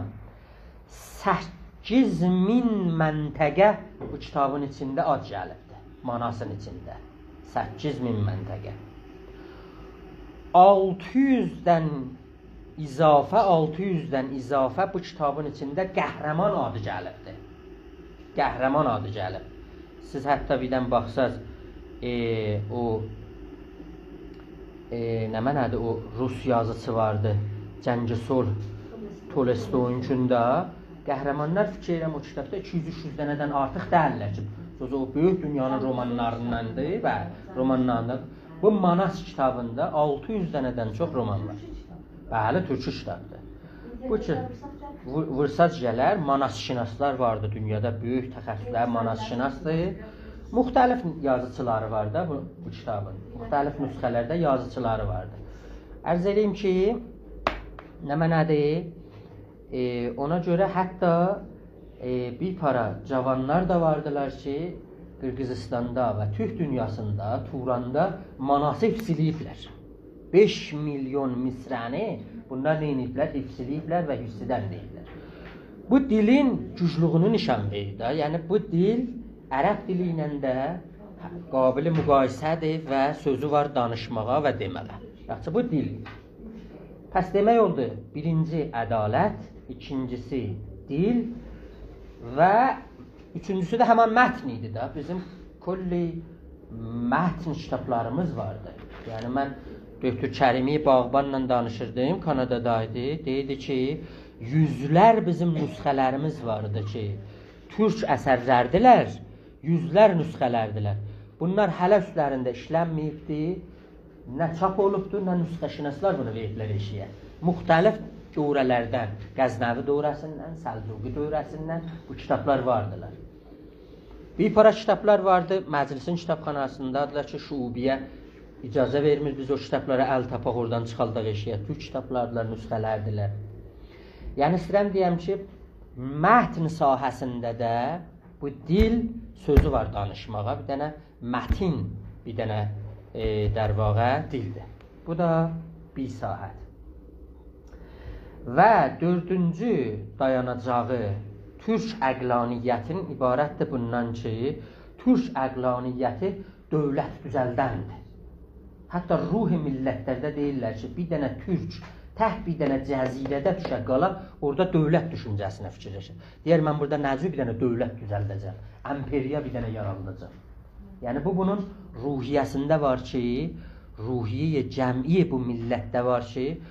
سککیز مین منطقه بو کیتابین ایچینده آد گلیبدیر. ماناسین ایچینده. سککیز مین منطقه. آلتی یوزدن اضافه، آلتی یوزدن اضافه بو کیتابین ایچینده قهرمان آدی گلیبدیر. قهرمان آدی گلیب. سیز حتی بیردن باخساز، ائ، او، ائ، نمنه‌دیر، او روس یازیچی واردی، جنگ و صلح، تولستویونکوندا. قهرمانلار، فیکیر ائلیرم، او کیتابدا ایکی یوز، اوچ یوز دنه‌دن آرتیق دئییللر کی، سؤزو او بؤیوک دونیانین رومانلارینداندیر، بلی، رومانلاریندان. بو ماناس کیتابیندا آلتی یوز دنه‌دن چوخ رومان وار. بلی، تورکو کیتابدیر. بو کی، وور-، وورساز گلر، ماناس‌شناسلار واردی دونیادا، بؤیوک تخصصلر ماناس‌شناسدیر. مختلف یازیچیلاری وار دا بو، بو کیتابین. مختلف نسخه‌لرده یازیچیلاری واردی. عرض ائله‌ییم کی، نمنه‌دیر؟ ائ، اونا گؤره حتی، ائ، بیر پارا جاوانلار دا واردیلار کی، قیرغیزیستاندا و تورک دونیاسیندا، توراندا ماناسی حفظ ائله‌ییبلر. بئش میلیون مصرعنی بونلار نه ائدیبلر؟ حفظ ائله‌ییبلر و حفظیدن دئییرلر. بو دیلین گوجلویونو نشان وئریر ده. یعنی بو دیل عرب دیلی ایله ده قابل مقایسه‌دیر و سؤزو وار دانیشماغا و دئمه‌یه. یاخشی، بو دیل. پس دئمک اولدو، بیرینجی عدالت، ایکینجیسی دیل و اوچونجوسو ده همان متن ایدی ده. بیزیم کلی متن کیتابلاریمیز واردی. یعنی من دکتر کریمی باغبانلا دانیشیردیم، کانادادایدی. دئییردی کی، یوزلر بیزیم نسخه‌لریمیز واردی کی، تورک اثرلردیلر، یوزلر نسخه‌لردیلر. بونلار هله اوستلرینده ایشلنمه‌ییبدی، نه چاپ اولوبدو، نه نسخه‌شناسلار بونو وئریبلر ائشییه. مختلف دوره‌لردن، غزنوی دوره‌سیندن، سلجوقی دوره‌سیندن بو کیتابلار واردیلار. بیر پارا کیتابلار واردی، مجلسین کیتابخاناسیندادیلار کی، شعوبیه اجازه وئرمیر بیز او کیتابلارا ال تاپاق، اورادان چیخارداق ائشییه. تورک کیتابلاردیلار، نسخه‌لردیلر. یعنی ایسته‌ییرم دئیم کی، متن ساحه‌سینده ده بو دیل سؤزو وار دانیشماغا. بیر دنه متین، بیر دنه، ائ، در واقع دیلدیر. بو دا بیر ساحت. و دؤردونجو دایاناجاغی تورک عقلانیتین عبارتدیر بوندان کی، تورک عقلانیتی دؤولت دوزلدندیر. حتی روح میللت‌لرده دئییرلر کی، بیر دنه تورک تک بیر دنه جزیره‌ده دوشه قالا، اورادا دؤولت دوشونجه‌سینه فیکیرلشیر. دئیر، «من بورادا نه جور بیر دنه دؤولت دوزلده‌جم، ایمپریا بیر دنه یاراداجام.» یعنی، بو بونون روحیه‌سینده وار کی، روحیه‌ی جمعی بو میللتده وار کی،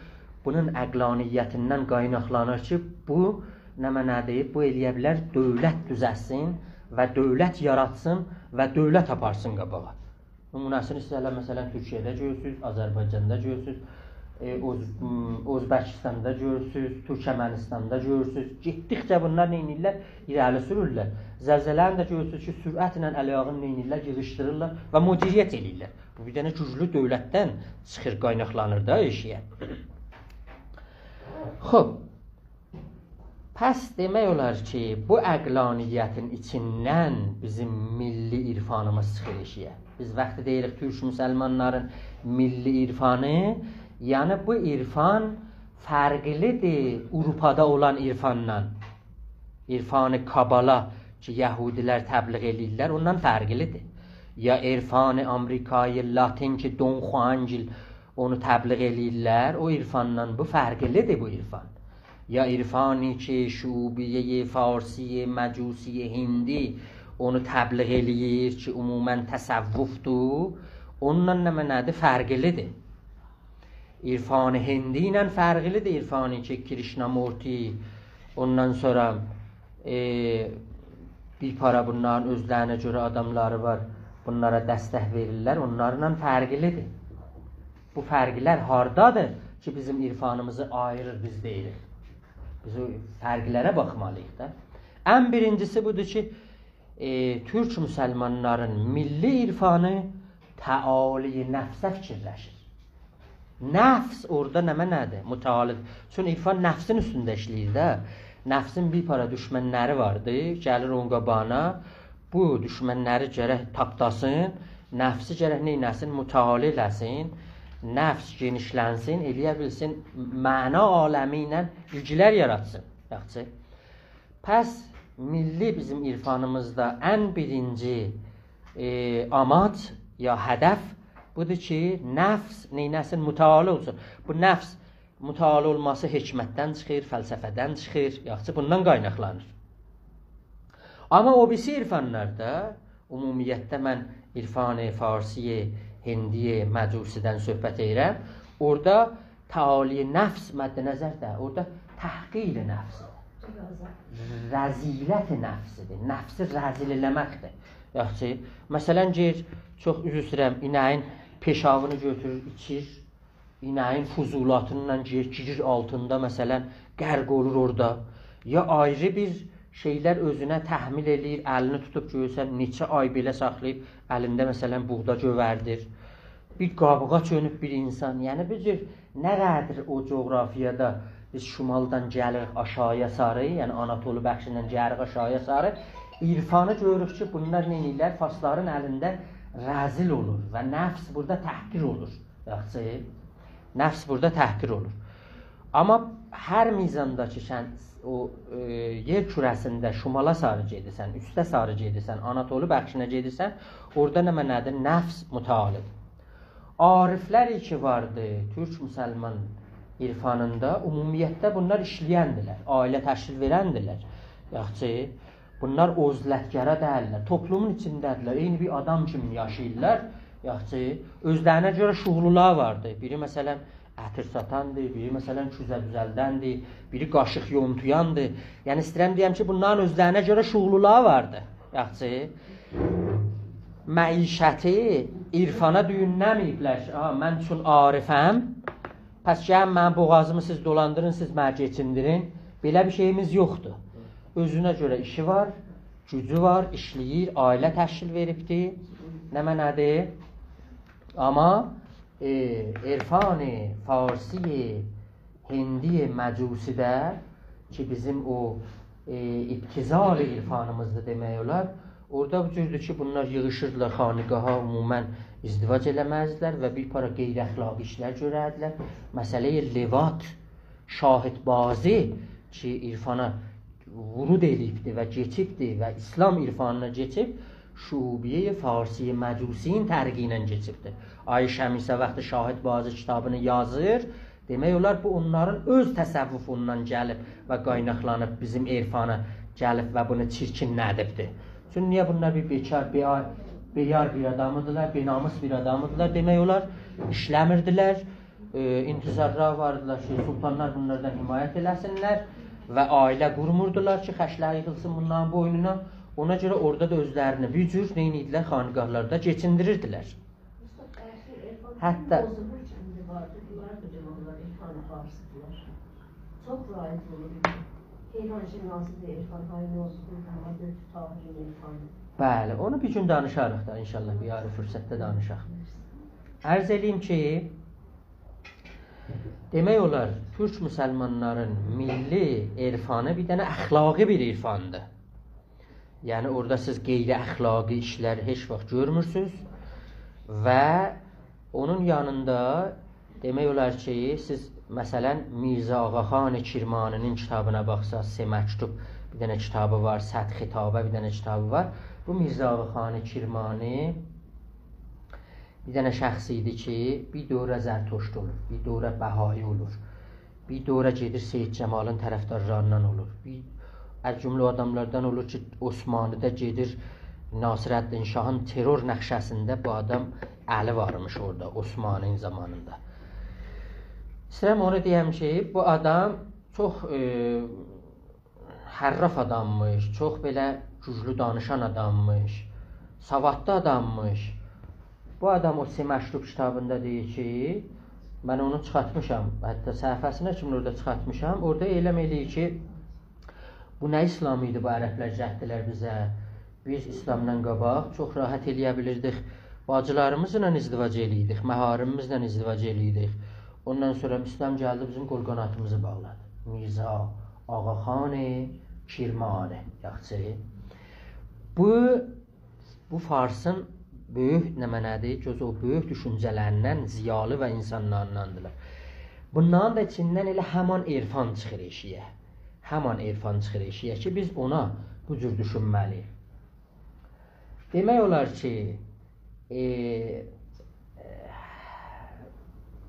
بونون عقلانیتیندن قایناقلانیر کی، بو نمنه‌دیر؟ بو ائلیه بیلر دؤولت دوزلتسین و دؤولت یاراتسین و دؤولت آپارسین قاباغا. نمونه‌سینی سیز هله، مثلا، تورکیه‌ده گؤرورسونوز، آذربایجاندا گؤرورسونوز، ائ، اوز-، م، اؤزبکیستاندا گؤرورسونوز، تورکمنیستاندا گؤرورسونوز. گئتدیکجه بونلار نئینیرلر؟ ایره‌لی سورورلر. زلزله‌نی ده گؤرورسونوز کی، سرعتله ال-آیاغین نئینیرلر؟ ییغیشدیریرلار و مدیریت ائله‌ییرلر. بو بیر دنه گوجلو دؤولتدن چیخیر، قایناقلانیر دا ائشییه. خوب، پس دئمک اولار کی، بو عقلانیتین ایچیندن بیزیم میللی عرفانیمیز چیخیر ائشییه. بیز وقتی دئییریک تورک مسلمانلارین میللی عرفانی، یعنی بو عرفان فرقلی‌دیر آوروپادا اولان عرفاندان. عرفان کابالا کی، یهودی‌لر تبلیغ ائله‌ییرلر، اوندان فرقلی‌دیر. یا عرفان آمریکایی لاتین کی، دون خوان‌گیل اونو تبلیغ ائله‌ییرلر، او عرفاندان بو فرقلی‌دیر، بو عرفان. یا عرفانی کی، شعوبیه‌ی فارسی، مجوسی، هندی اونو تبلیغ ائله‌ییر کی، عموما تصوفدور، اونونلا نمنه‌دیر؟ فرقلی‌دیر. عرفان هندی ایله فرقلی‌دیر عرفانی کی، کریشنامورتی، اوندان سونرا، ائ، بیر پارا بونلارین اؤزلرینه گؤره آداملاری وار، بونلارا دستک وئریرلر، اونلارلا فرقلی‌دیر. بو فرقلر هاردادیر کی، بیزیم عرفانیمیزی آییریر، بیز دئییریک؟ بیز او فرقلره باخمالی‌ییق دا. ان بیرینجیسی بودور کی، ائ، تورک مسلمانلارین میللی عرفانی تعالی نفسه فیکیرلشیر. نفس اورادا نمنه‌دیر؟ متعالی. چونکی عرفان نفسین اوستونده ایشله‌ییر ده. نفسین بیر پارا دوشمنلری واردی، گلیر اونون قاباغینا. بو دوشمنلری گرک تاپداسین، نفسی گرک نئینه‌سین؟ متعالی ائله‌سین. نفس گئنیشلنسین، ائلیه بیلسین معنا عالمی ایله ایلگیلر یاراتسین. یاخشی. پس میللی بیزیم عرفانیمیزدا ان بیرینجی، ائ، آماج یا هدف بودور کی، نفس نئینه‌سین؟ متعالی اولسون. بو نفس متعالی اولماسی حکمتدن چیخیر، فلسفه‌دن چیخیر، یاخشی، بوندان قایناقلانیر. آمما او بیریسی عرفانلاردا، عمومیتده من عرفان فارسی، هندی، مجوسی‌دن صحبت ائدیرم، اورادا تعالی نفس مد نظرده، اورادا تحقیر نفس، رذیلت نفسی‌دیر، نفسی رذیل ائله‌مکدیر. یاخشی، مثلا، گئدیر، چوخ عذر ایسته‌ییرم، اینه‌یین پئشاوینی گؤتورور، ایچیر، اینه‌یین فضولاتینان گئدیر، گیریر آلتیندا، مثلا، غرق اولور اورادا. یا آیری بیر شئیلر اؤزونه تحمیل ائله‌ییر، الینی توتوب گؤرورسن، نئچه آی بئله ساخلاییب، الینده، مثلا، بوغدا گؤوردیر. بیر قابیغا چؤنوب بیر اینسان. یعنی، بو جور نه قدر او جغرافیادا بیز شمالدان گلیریک آشاغییا ساری، یعنی آناتولی بخشیندن گلیریک آشاغییا ساری، عرفانی گؤروروک کی، بونلار نئینیرلر؟ فارسلارین الینده رذیل اولور و نفس بورادا تحقیر اولور. یاخشی، نفس بورادا تحقیر اولور. آمما هر میزاندا کی، سن او، ائ، یئر کوره‌سینده شمالا ساری گئدیرسن، اوسته ساری گئدیرسن، آناتولی بخشینه گئدیرسن، اورادا نمنه‌دیر؟ نفس متعالی‌دیر. عارفلر کی واردی تورک مسلمان عرفانیندا، عمومیتده بونلار ایشله‌یندیلر، عائله تشکیل وئرندیلر. یاخشی، بونلار عزلت‌گرا دئییللر، توپلومون ایچینده‌دیرلر، عینی بیر آدام کیمی یاشاییرلار. یاخشی، اؤزلرینه گؤره شغلولاری واردی. بیری، مثلا، عطیر ساتاندیر، بیری، مثلا، کوزه دوزلدندیر، بیری قاشیق یونتویاندیر. یعنی، ایسته‌ییرم دئیم کی، بونلارین اؤزلرینه گؤره شغلولاری واردی. یاخشی، معیشتی عرفانا دویونله‌مه‌ییبلر کی، «آ، من چون عارفم، پس گلین منیم بوغازیمی سیز دولاندیرین، سیز منی کئچیندیرین.» بئله بیر شئییمیز یوخدور. اؤزونه گؤره ایشی وار، گوجو وار، ایشله‌ییر، عائله تشکیل وئریبدی. نمنه‌دیر؟ آمما، ائ، عرفان فارسی، هندی، مجوسی‌ده کی، بیزیم او، ائ، ابتذال عرفانیمیزدیر دئمک اولار، اورادا بو جوردور کی، بونلار ییغیشیردیلار خانقاها، عموماً ازدواج ائله‌مزدیلر و بیر پارا غیراخلاقی ایشلر گؤرردیلر. مسئله‌ی لواط، شاهدبازی کی، عرفانا ورود ائله‌ییبدی و کئچیبدی و اسلام عرفانینا کئچیب، شعوبیه‌ی فارسی مجوسی‌نین طریقی ایله کئچیبدی. آقای شمیسا وقتی شاهدبازی کیتابینی یازیر، دئمک اولار، بو اونلارین اؤز تصوفوندان گلیب و قایناقلانیب بیزیم عرفانا گلیب و بونو چیرکینله‌دیبدی. چونکی نییه، بونلار بیر بیکار، بیار، بیار بیر آدام ایدیلر، بی‌ناموس بیر آدام ایدیلر. دئمک اولار، ایشله‌میردیلر. ائ، انتظارلاری وار ایدیلر کی، سلطانلار بونلاردان حمایت ائله‌سینلر و عائله قورموردولار کی، خرجلر ییغیلسین بونلارین بوینونا. اونا گؤره اورادا دا اؤزلرینی بیر جور، نئینیردیلر، خانقاهلاردا کئچیندیریردیلر. اوستاد، بلکه عرفان حتی پوزولور کی، ایندی واردی، بونلار دا دئمک اولار عرفان فارسی‌دیرلار. چوخ رایج اولور. حیران‌شناسی‌دیر عرفان، های نوزه‌دیر، داما دؤکتور طاهرین عرفانی. بلی، اونو بیر گون دانیشاریق دا، ان‌شاءالله، بیر آیری فرصتده دانیشاق. عرض ائله‌ییم کی، دئمک اولار، تورک مسلمانلارین میللی عرفانی بیر دنه اخلاقی بیر عرفاندیر. یعنی، اورادا سیز غیراخلاقی ایشلر هئچ واخت گؤرمورسونوز و اونون یانیندا دئمک اولار کی، سیز، مثلاً، میرزه آقاخان کرمانی‌نین کیتابینا باخساز، سه مکتوب بیر دنه کیتابی وار، صد خطابه بیر دنه کیتابی وار. بو میرزه آقاخان کرمانی بیر دنه شخص ایدی کی، بیر دوره زرتشت اولور، بیر دوره بهایی اولور، بیر دوره گئدیر سید جمالین طرفدارلاریندان اولور. بیر، از جمله او آداملاردان اولور کی، عثمانی‌ده گئدیر ناصرالدین شاهین ترور نقشه‌سینده بو آدام الی وارمیش اورادا عثمانی‌نین زامانیندا. ایسته‌ییرم اونو دئیم کی، بو آدام چوخ، ائ، حرّاف آداممیش، چوخ بئله گوجلو دانیشان آداممیش، سوادلی آداممیش. بو آدام او سه مکتوب کیتابیندا دئییر کی، من اونو چیخارتمیشام، حتی صفحه‌سینه کیمی اورادا چیخارتمیشام. اورادا اعلام ائله‌ییر کی، بو نه اسلام ایدی، بو عربلر گتدیلر بیزه. بیز اسلامدان قاباق چوخ راحت ائله‌یه بیلیردیک باجیلاریمیزلا ازدواج ائله‌ییردیک، محارم‌یمیزله ازدواج ائله‌ییردیک. اوندان سونرا اسلام گلدی، بیزیم قول قاناتیمیزی باغلادی. میرزه آقاخان کرمانی، یاخشی. بو، بو فارسین بؤیوک، نمنه‌دیر، جزو او بؤیوک دوشونجه‌لریندن، ضیالی و انسانلارینداندیلار. بونلارین دا ایچیندن ائله همان عرفان چیخیر ائشییه. همان عرفان چیخیر ائشییه کی، بیز اونا بو جور دوشونمه‌لی‌ییک. دئمک اولار کی، ائ،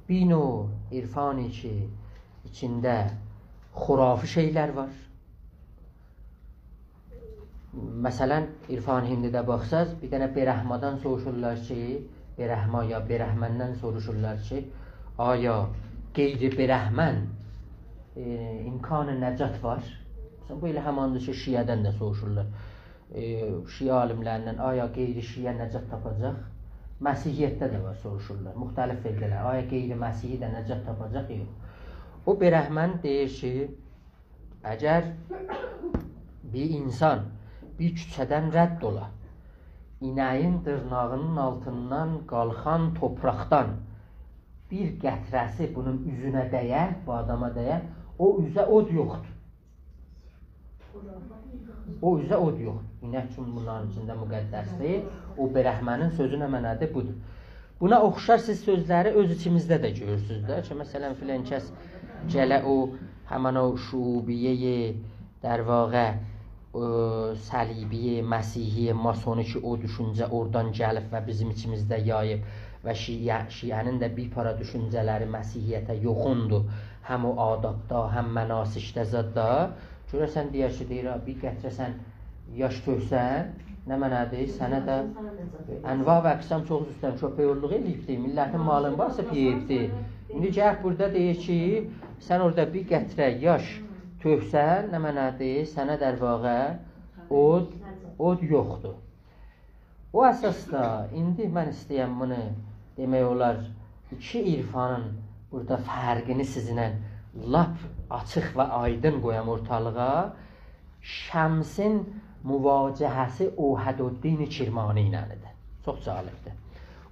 بیر نوع عرفانی کی، ایچینده خرافی شئیلر وار. مثلاً، عرفان هندی‌ده باخساز، بیر دنه برهمادان سوروشورلار کی، برهما یا برهمندن سوروشورلار کی، آیا غیر برهمن، ائ، امکان نجات وار؟ مثلاً، بو ائله هماندیر کی، شیعه‌دن ده سوروشورلار. ائ، شیعه عالیملریندن، آیا غیر شیعه نجات تاپاجاق؟ مسیحیتده ده وار، سوروشورلار. مختلف فرقه‌لر. آیا غیر مسیحی ده نجات تاپاجاق؟ یوخ. او برهمن دئییر کی، اگر بیر انسان بیر کوچه‌دن رد اولا، اینه‌یین دیرناغینین آلتیندان قالخان توپراقدان بیر قطره‌سی بونون اوزونه دیه، بو آداما دیه، او اوزه اود یوخدور. او اوزه اود یوخدور. اینک چون بونلارین ایچینده مقدسدیر. او برهمنین سؤزو نمنه‌دیر؟ بودور. بونا اوخشار سیز سؤزلری اؤز ایچیمیزده ده گؤرورسونوز ده کی، مثلاً، فلان کس گله او، همین او شعوبیه‌ی، در واقع، او صلیبی، مسیحی، ماسونی کی، او دوشونجه اورادان گلیب و بیزیم ایچیمیزده یاییب و شیعه، شیعه‌نین ده بیر پارا دوشونجه‌لری مسیحیته یوخوندور. هم او آدابدا، هم مناسکده زاددا. گؤره‌سن دئیر کی، دئییر، «آ، بیر قطره سن یاش تؤکسن، نمنه‌دیر؟ سنه ده انواع و اقسام چوخ اوستدن کؤپک اوللوغو ائله‌ییبدیر. میللتین مالینی باسیب یئییبدیر.» ایندی گلیب بورادا دئییر کی، سن اورادا بیر قطره یاش تؤکسن، نمنه‌دیر؟ سنه، در واقع، اود، اود یوخدور. او اساسدا ایندی من ایسته‌یم بونو، دئمک اولار، ایکی عرفانین بورادا فرقینی سیزینله لاپ آچیق و آیدین قویام اورتالیغا. شمسین مواجهه‌سی اوحدالدین کرمانی ایله‌دیر. چوخ جالبدیر.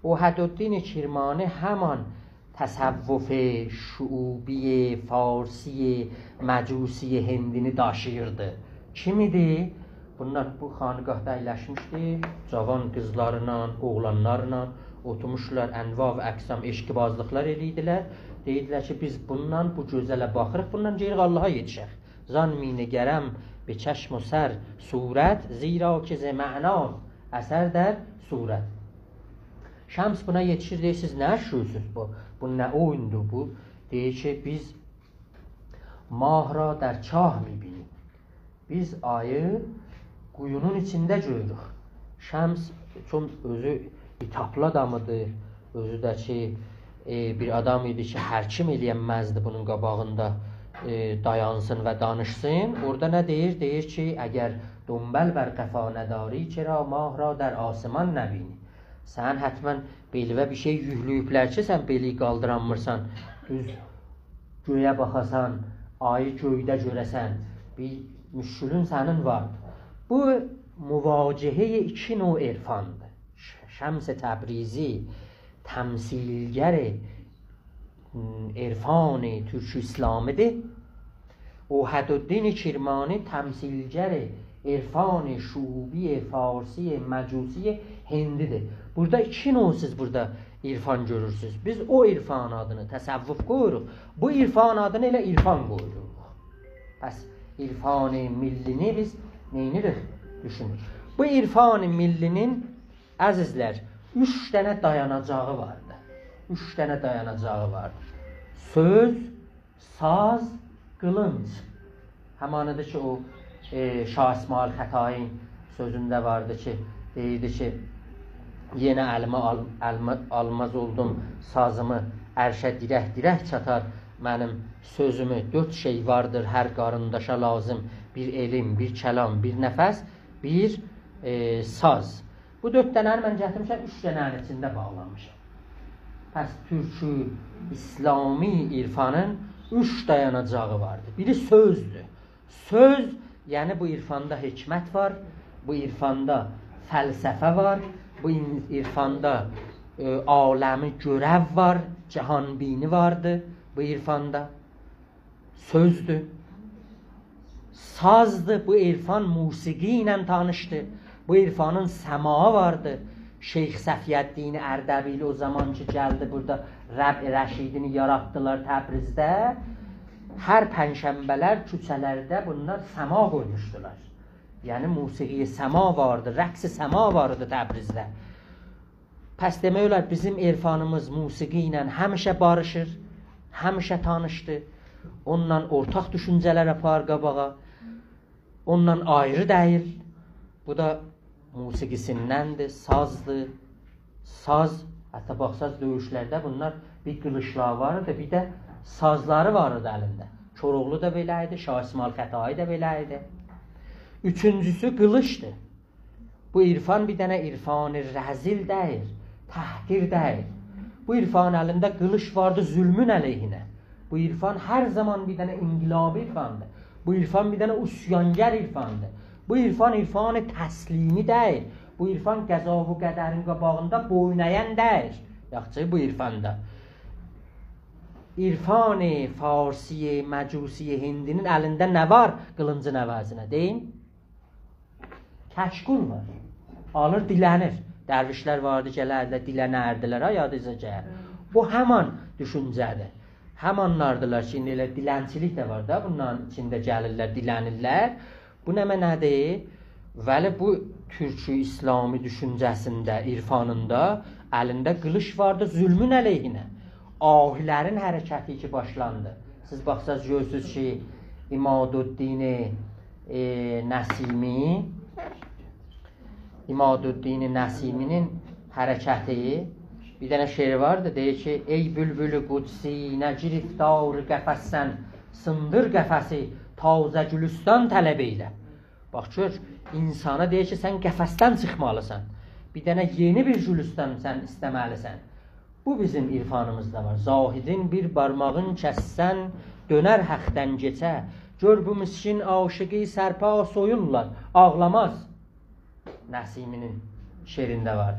اوحدالدین کرمانی همان تصوف شعوبی، فارسی، مجوسی هندی‌نی داشیییردی. کیم ایدی؟ بونلار بو خانقاهدا اَیلشمیشدی، جاوان قیزلارلا، اوغلانلارلا اوتورموشدولار، انواع و اقسام عشقی‌بازلیقلار ائله‌ییردیلر. دئییردیلر کی، بیز بونونلا بو گؤزله باخیریق، بونونلا گئدیریک آللاها یئتیشک. «زان می‌نگرم به چشم و سر صورت، زیرا که ز معناست اثر در صورت.» شمس بونا یئتیشیر، دئییر: «سیز نه ایشله‌ییرسینیز بو؟ بو نه اویوندور بو؟» دئییر کی، «بیز ماه را در چاه می‌بینیم.» بیز آیی قویونون ایچینده گؤروروک. شمس چون اؤزو عتابلی آدام ایدی، اؤزو ده کی، ائ، بیر آدام ایدی کی، هر کیم ائلیه‌نمزدی بونون قاباغیندا، ائ، دایانسین و دانیشسین. اورادا نه دئییر؟ دئییر کی، «اگر دنبل بر قفا نداری، چرا ماه را در آسمان نبینی؟» سن حتماً بئلیوه بیر شئی یوکله‌ییبلر کی، سن بئلی قالدیرانمیرسان، دوز گؤیه باخاسان، آیی گؤیده گؤره‌سن، بیر مشکلون سنین وار. بو مواجههٔ ایکی نوع عرفاندیر. ش-، شمس تبریزی تمثیلگر، م، عرفان ترک اسلامی‌دیر. اوحدالدین کرمانی تمثیلگر عرفان شعوبی، فارسی، مجوسی، هندی‌دیر. بورادا ایکی نوع سیز بورادا عرفان گؤرورسونوز. بیز او عرفان آدینی تصوف قویوروق، بو عرفان آدینی ائله عرفان قویوروق. پس عرفان ملی‌نی بیز نئینیریک؟ دوشونوروک. بو عرفان ملی‌نین، عزیزلر، اوچ دنه دایاناجاغی واردی. اوچ دنه دایاناجاغی واردی. سؤز، ساز، قیلینج. همانیدیر کی، او، ائ، شاه اسماعیل خطایی‌نین سؤزونده واردی کی، دئییردی کی، «یئنه الیمه آل-، الیمه آلماز اولدوم سازیمی، عرشه دیرک-دیرک چاتار منیم سؤزومو. دؤرد شئی واردیر هر قارینداشا لازیم: بیر ائلیم، بیر کلام، بیر نفس، بیر، ائ، ساز.» بو دؤرد دنه‌نی من گتیرمیشم، اوچ دنه‌نین ایچینده باغلامیشام. پس ترک اسلامی عرفانین اوچ دایاناجاغی واردی. بیری سؤزدور. سؤز، یعنی بو عرفاندا حکمت وار، بو عرفاندا فلسفه وار، بو این-، عرفاندا، ائ، عالمی گؤرن وار، جهان‌بینی واردی بو عرفاندا. سؤزدور. سازدیر، بو عرفان موسیقی ایله تانیشدی. بو عرفانین سماعی واردی. شیخ صفی‌الدین اردبیلی او زامان کی گلدی بورادا ربع رشیدینی یاراتدیلار تبریزده، هر پنجشنبه‌لر کوچه‌لرده بونلار سماع قویموشدولار. یعنی موسیقی سماع واردی، رقص سماع واردی تبریزده. پس دئمک اولار، بیزیم عرفانیمیز موسیقی ایله همیشه باریشیر، همیشه تانیشدی. اونونلا اورتاق دوشونجه‌لر آپاریر قاباغا. اونونلا آیری دئییل. بو دا موسیقی‌سیندندیر، سازدیر. ساز، حتی باخساز دؤیوشلرده بونلار بیر قیلیشلاری وار ایدی، بیر ده سازلاری وار ایدی الینده. کوراوغلو دا بئله ایدی، شاه اسماعیل خطایی دا بئله ایدی. اوچونجوسو قیلیشدیر. بو عرفان بیر دنه عرفان رذیل دئییل، تحقیر دئییل. بو عرفان الینده قیلیش واردی ظلمون علیهینه. بو عرفان هر زامان بیر دنه انقلابی عرفاندیر. بو عرفان بیر دنه عصیانگر عرفاندیر. بو عرفان عرفان تسلیمی دئییل. بو عرفان قضا و قدرین قاباغیندا بویون اَین دئییل. یاخشی، بو عرفاندا عرفان فارسی، مجوسی، هندی‌نین الینده نه وار قیلینجین عوضینه؟ دئیین. کشکول وار. آلیر، دیلنیر. درویشلر واردی، گلردیلر، دیلنردیلر، ها، یادینیزا گلیر. بو همان دوشونجه‌دیر. همانلاردیلار کی، ایندی ائله دیلنچیلیک ده وار دا، بونلارین ایچینده گلیرلر، دیلنیرلر. بو نمنه‌دیر؟ ولی بو ترک اسلامی دوشونجه‌سینده، عرفانیندا الینده قیلیش واردی ظلمون علیهینه. آهی‌لرین حرکتی کی باشلاندی. سیز باخساز گؤرورسونوز کی، عمادالدین، ائ، نسیمی، عمادالدین نسیمی‌نین حرکتی، بیر دنه شعر واردی، دئییر کی، «ای بلبل قدسی، نه گرفتار قفس‌سن، سیندیر قفسی، تازه گلستان طلب ائیله.» باخ، گؤر، اینسانا دئییر کی، سن قفسدن چیخمالیسان. بیر دنه یئنی بیر گلستان سن ایسته‌مه‌لیسن. بو بیزیم عرفانیمیزدا وار. «زاهدین بیر بارماغین کسسن، دؤنر حقدن کئچه. گؤر بو مسکین عاشیقی سرپا سویورلار، آغلاماز.» نسیمی‌نین شعرینده وار.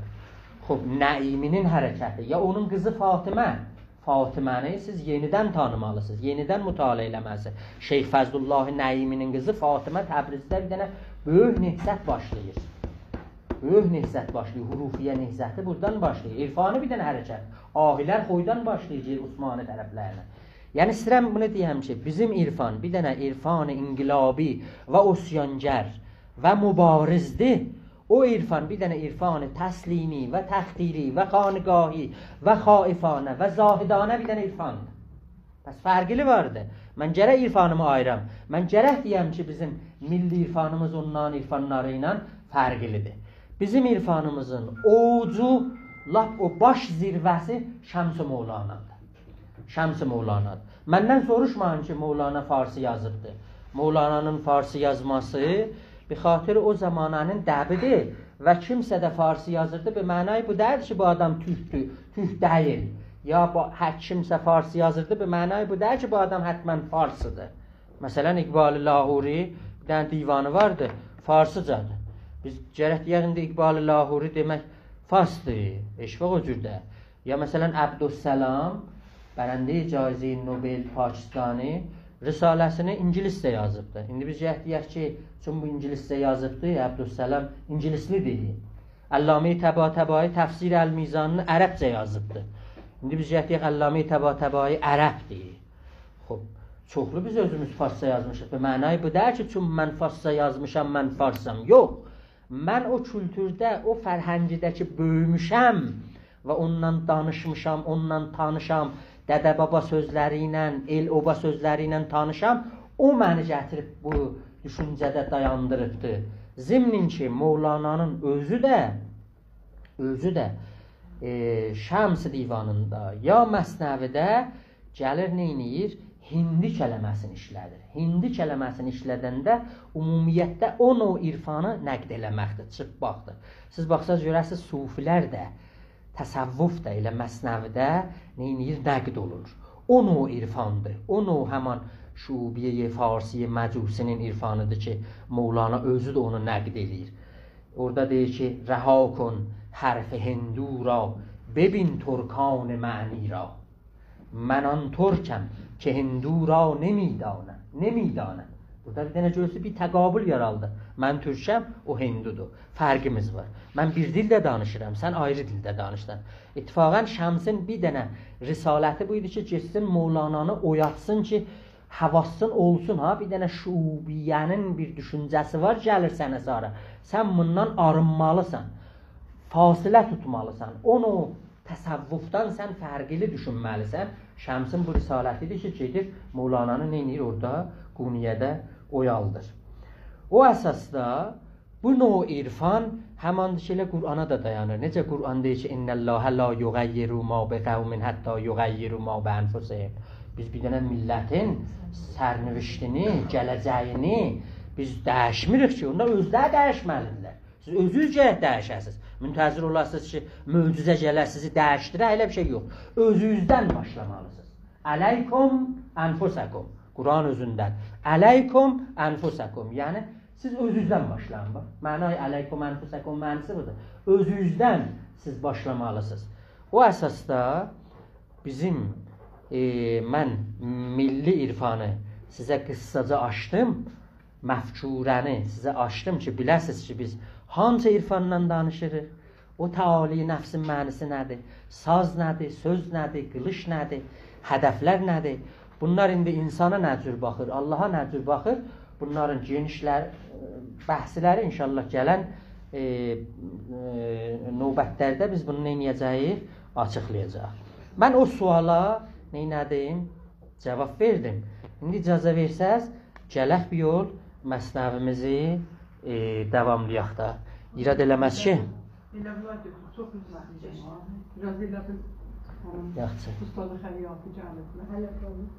خوب، نعیمی‌نین حرکتی، یا اونون قیزی فاطمه. فاطمه‌نی سیز یئنیدن تانیمالیسینیز، یئنیدن مطالعه ائله‌مه‌لیسینیز. شیخ فضل‌الله نعیمی‌نین قیزی فاطمه تبریزده بیر دنه بؤیوک نهضت باشلاییر. بؤیوک نهضت باشلاییر. حروفیه نهضتی بورادان باشلاییر. عرفانی بیر دنه حرکت. آهی‌لر خویدان باشلاییر عثمانی طرفلرینه. یعنی، ایسته‌ییرم بونو دئیم کی، بیزیم عرفان بیر دنه عرفان انقلابی و عصیانگر و مبارزدیر. او عرفان بیر دنه عرفان تسلیمی و تقدیری و خانقاهی و خائفانه و زاهدانه بیر دنه عرفاندیر. پس فرقلی واردی. من گرک عرفانیمی آییرام. من گرک دئیم کی، بیزیم میللی عرفانیمیز اونلارین عرفانلاری ایله فرقلیدیر. بیزیم عرفانیمیزین اوجو، لاپ او باش ذیروه‌سی شمس مولانادیر. شمس مولانادیر. مندن سوروشمایین کی، مولانا فارسی یازیبدی. مولانانین فارسی یازماسی به خاطر او زمانه‌نین دبیدیر و کیمسه ده فارسی یازیردی، به معنای بو دئییل کی، بو آدام تورکدور، تورک دئییل. یا بو، هر کیمسه فارسی یازیردی، به معنای بو دئییل کی، بو آدام حتماً فارسیدیر. مثلاً، اقبال لاهوری، بیر دنه دیوانی واردی، فارسیجادیر. بیز گرک دئیک، ایندی اقبال لاهوری دئمک فارسدیر، هئچ واخت او جور دئییل. یا مثلاً، عبدالسلام، برنده‌ی جایزه‌ی نوبل پاکستانی، رساله‌سینی اینگیلیسجه یازیبدی. ایندی بیز گرک دئیک کی، چون بو اینگیلیسجه یازیبدی، عبدالسلام اینگیلیسلیدیر. علامه طباطبایی تفسیر المیزانینی عربجه یازیبدی. ایندی بیز گرک دئیک، علامه طباطبایی عربدیر. خوب، چوخلو بیز اؤزوموز فارسجا یازمیشیق. به معنای بو دئییل کی، چون من فارسجا یازمیشام، من فارسام. یوخ. من او کولتورده، او فرهنگده کی بؤیوموشم و اوننان دانیشمیشام، اوننان تانیشام، دده-بابا سؤزلری ایله، ائل-اوبا سؤزلری ایله تانیشام، او منی گتیریب بو دوشونجه‌ده دایاندیریبدی. ضمناً کی، مولانانین اؤزو ده، اؤزو ده، ائ، شمس دیوانیندا یا مثنوی‌ده گلیر، نئینیر؟ هندی کلمه‌سینی ایشله‌دیر. هندی کلمه‌سینی ایشله‌دنده عمومیتده او نوع عرفانی نقد ائله‌مکدیر، چیرپماقدیر. سیز باخساز گؤررسینیز، صوفی‌لر ده، تصوف ده ائله مثنوی‌ده نئینیر؟ نقد اولونور. او نوع عرفاندیر. او نوع همان شعوبیه‌ی فارسی مجوسی‌نین عرفانیدیر کی، مولانا اؤزو ده اونو نقد ائله‌ییر. اورادا دئییر کی، «رها کن حرف هندو را، ببین ترکان معنی را. من آن ترکم که هندو را نمی‌دانم، نمی‌دانم.» بورادا بیر دنه گؤرورسونوز، بیر تقابل یارالدی. من تورکم، او هندودور. فرقیمیز وار. من بیر دیلده دانیشیرام، سن آیری دیلده دانیشیرسان. اتفاقاً شمسین بیر دنه رسالتی بو ایدی کی، گئتسین مولانانی اویاتسین کی، حواسین اولسون ها، بیر دنه شعوبیه‌نین بیر دوشونجه‌سی وار، گلیر سنه سارا. سن بوندان آرینمالیسان، فاصله توتمالیسان. اونو تصوفدان سن فرقلی دوشونمه‌لیسن. شمسین بو رسالتی ایدی کی، گئدیر مولانانی نئینیر اورادا، قونیه‌ده اویالدیر. او اساسدا بو نوع عرفان هماندیر کی، ائله قرآنا دا دایانیر. نئجه قرآن دئییر کی، «إن الله لا یغیر ما بقوم حتی یغیروا ما بأنفسهم.» بیز بیر دنه میللتین سرنوشتینی، گله‌جه‌یینی بیز دییشمیریک کی، اونلار اؤزلری دییشمه‌لیدیرلر. سیز اؤزونوز گرک دییشه‌سینیز. منتظر اولاسینیز کی، معجزه گله سیزی دییشدیره، ائله بیر شئی یوخ. اؤزونوزدن باشلامالیسینیز. «علیکم أنفسکم». قرآن اؤزوندن. «علیکم أنفسکم». یعنی، سیز اؤزونوزدن باشلایین، باخ. معنای «علیکم أنفسکم» معناسی بودور. اؤزونوزدن سیز باشلامالیسینیز. او اساسدا بیزیم، ائ، من میللی عرفانی سیزه قیسساجا آچدیم، مفکوره‌نی سیزه آچدیم کی، بیله‌سینیز کی، بیز هانسی عرفاندان دانیشیریق، او تعالی نفسین معناسی نه‌دیر؟ ساز نه‌دیر؟ سؤز نه‌دیر؟ قیلیش نه‌دیر؟ هدفلر نه‌دیر؟ بونلار ایندی انسانا نه جور باخیر، آللاها نه جور باخیر؟ بونلارین گئنیشلر، بحثلری ان‌شاءالله گلن، ائ، ائ، نوبتلرده بیز بونو نئینیه‌جه‌ییک؟ آچیقلایاجاغیق. من او سؤالا نئینه‌دیم؟ جواب وئردیم. ایندی اجازه وئرسز، گلک بیر یول مثنویمیزی، ائ، داواملایاق دا. ایراد ائله‌مز کی. ائله بولار کی، چوخ حؤرمتلی‌دیر. بیر آز ائله بیل اونون یاخشی. اوستادی خیاطی گلیبلر. هله قالمیش.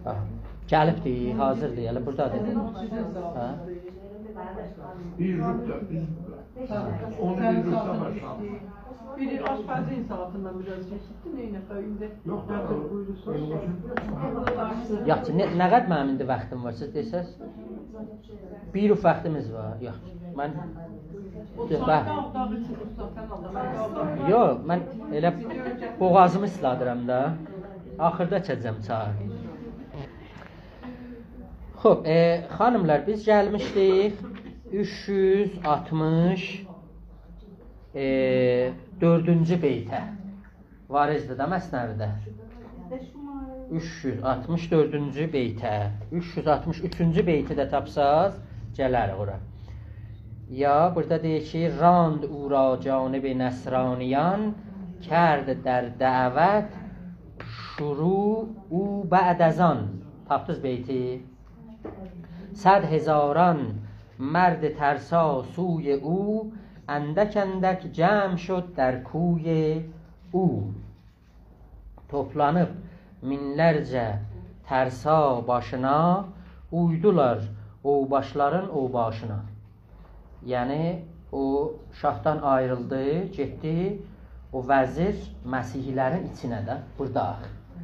آها. گلیبدی، حاضردیر، ائله بورادادیر. هه؟ بیر روبدا، بیر روبدا. اونو بیر روبدا باشلادیم. بیری آشپزین ساعاتیندان بیر آز کئچیبدی، نئینه‌یک، ایندی یوخ، نه‌دیر، بویورورسونوز. یاخشی، نه، نه قدر منیم ایندی واختیم وار، سیز دئسز؟ بیر روب واختیمیز وار، یوخ. من، اوتوزدان باخ. داغ، داغ ایچین اوتوزدان آلدیم. یوخ، من ائله بوغازیمی ایسلادیرام دا. آخیردا ایچه‌جم چایی. خوب، ائ، خانیملار، بیز گلمیشدیک اوچ یوز آلتمیش، ائ، دؤردونجو بیته. وارددیر ده مثنوی‌ده. اوچ یوز آلتمیش دؤردونجو بیته. اوچ یوز آلتمیش اوچونجو بیتی ده تاپساز، گلریک اورا. یا، بورادا دئییر کی، «راند او را جانب نصرانیان، کرد در دعوت شروع او بعد از آن.» تاپدینیز بیتی؟ «صد هزاران مرد ترسا سوی او، اندک اندک جمع شد در کوی او.» توپلانیب مینلرجه ترسا باشینا، اویدولار اوباشلارین اوباشینا. یعنی، او شاهدان آیریلدی، گئتدی او وزیر مسیحی‌لرین ایچینه ده، بورادا.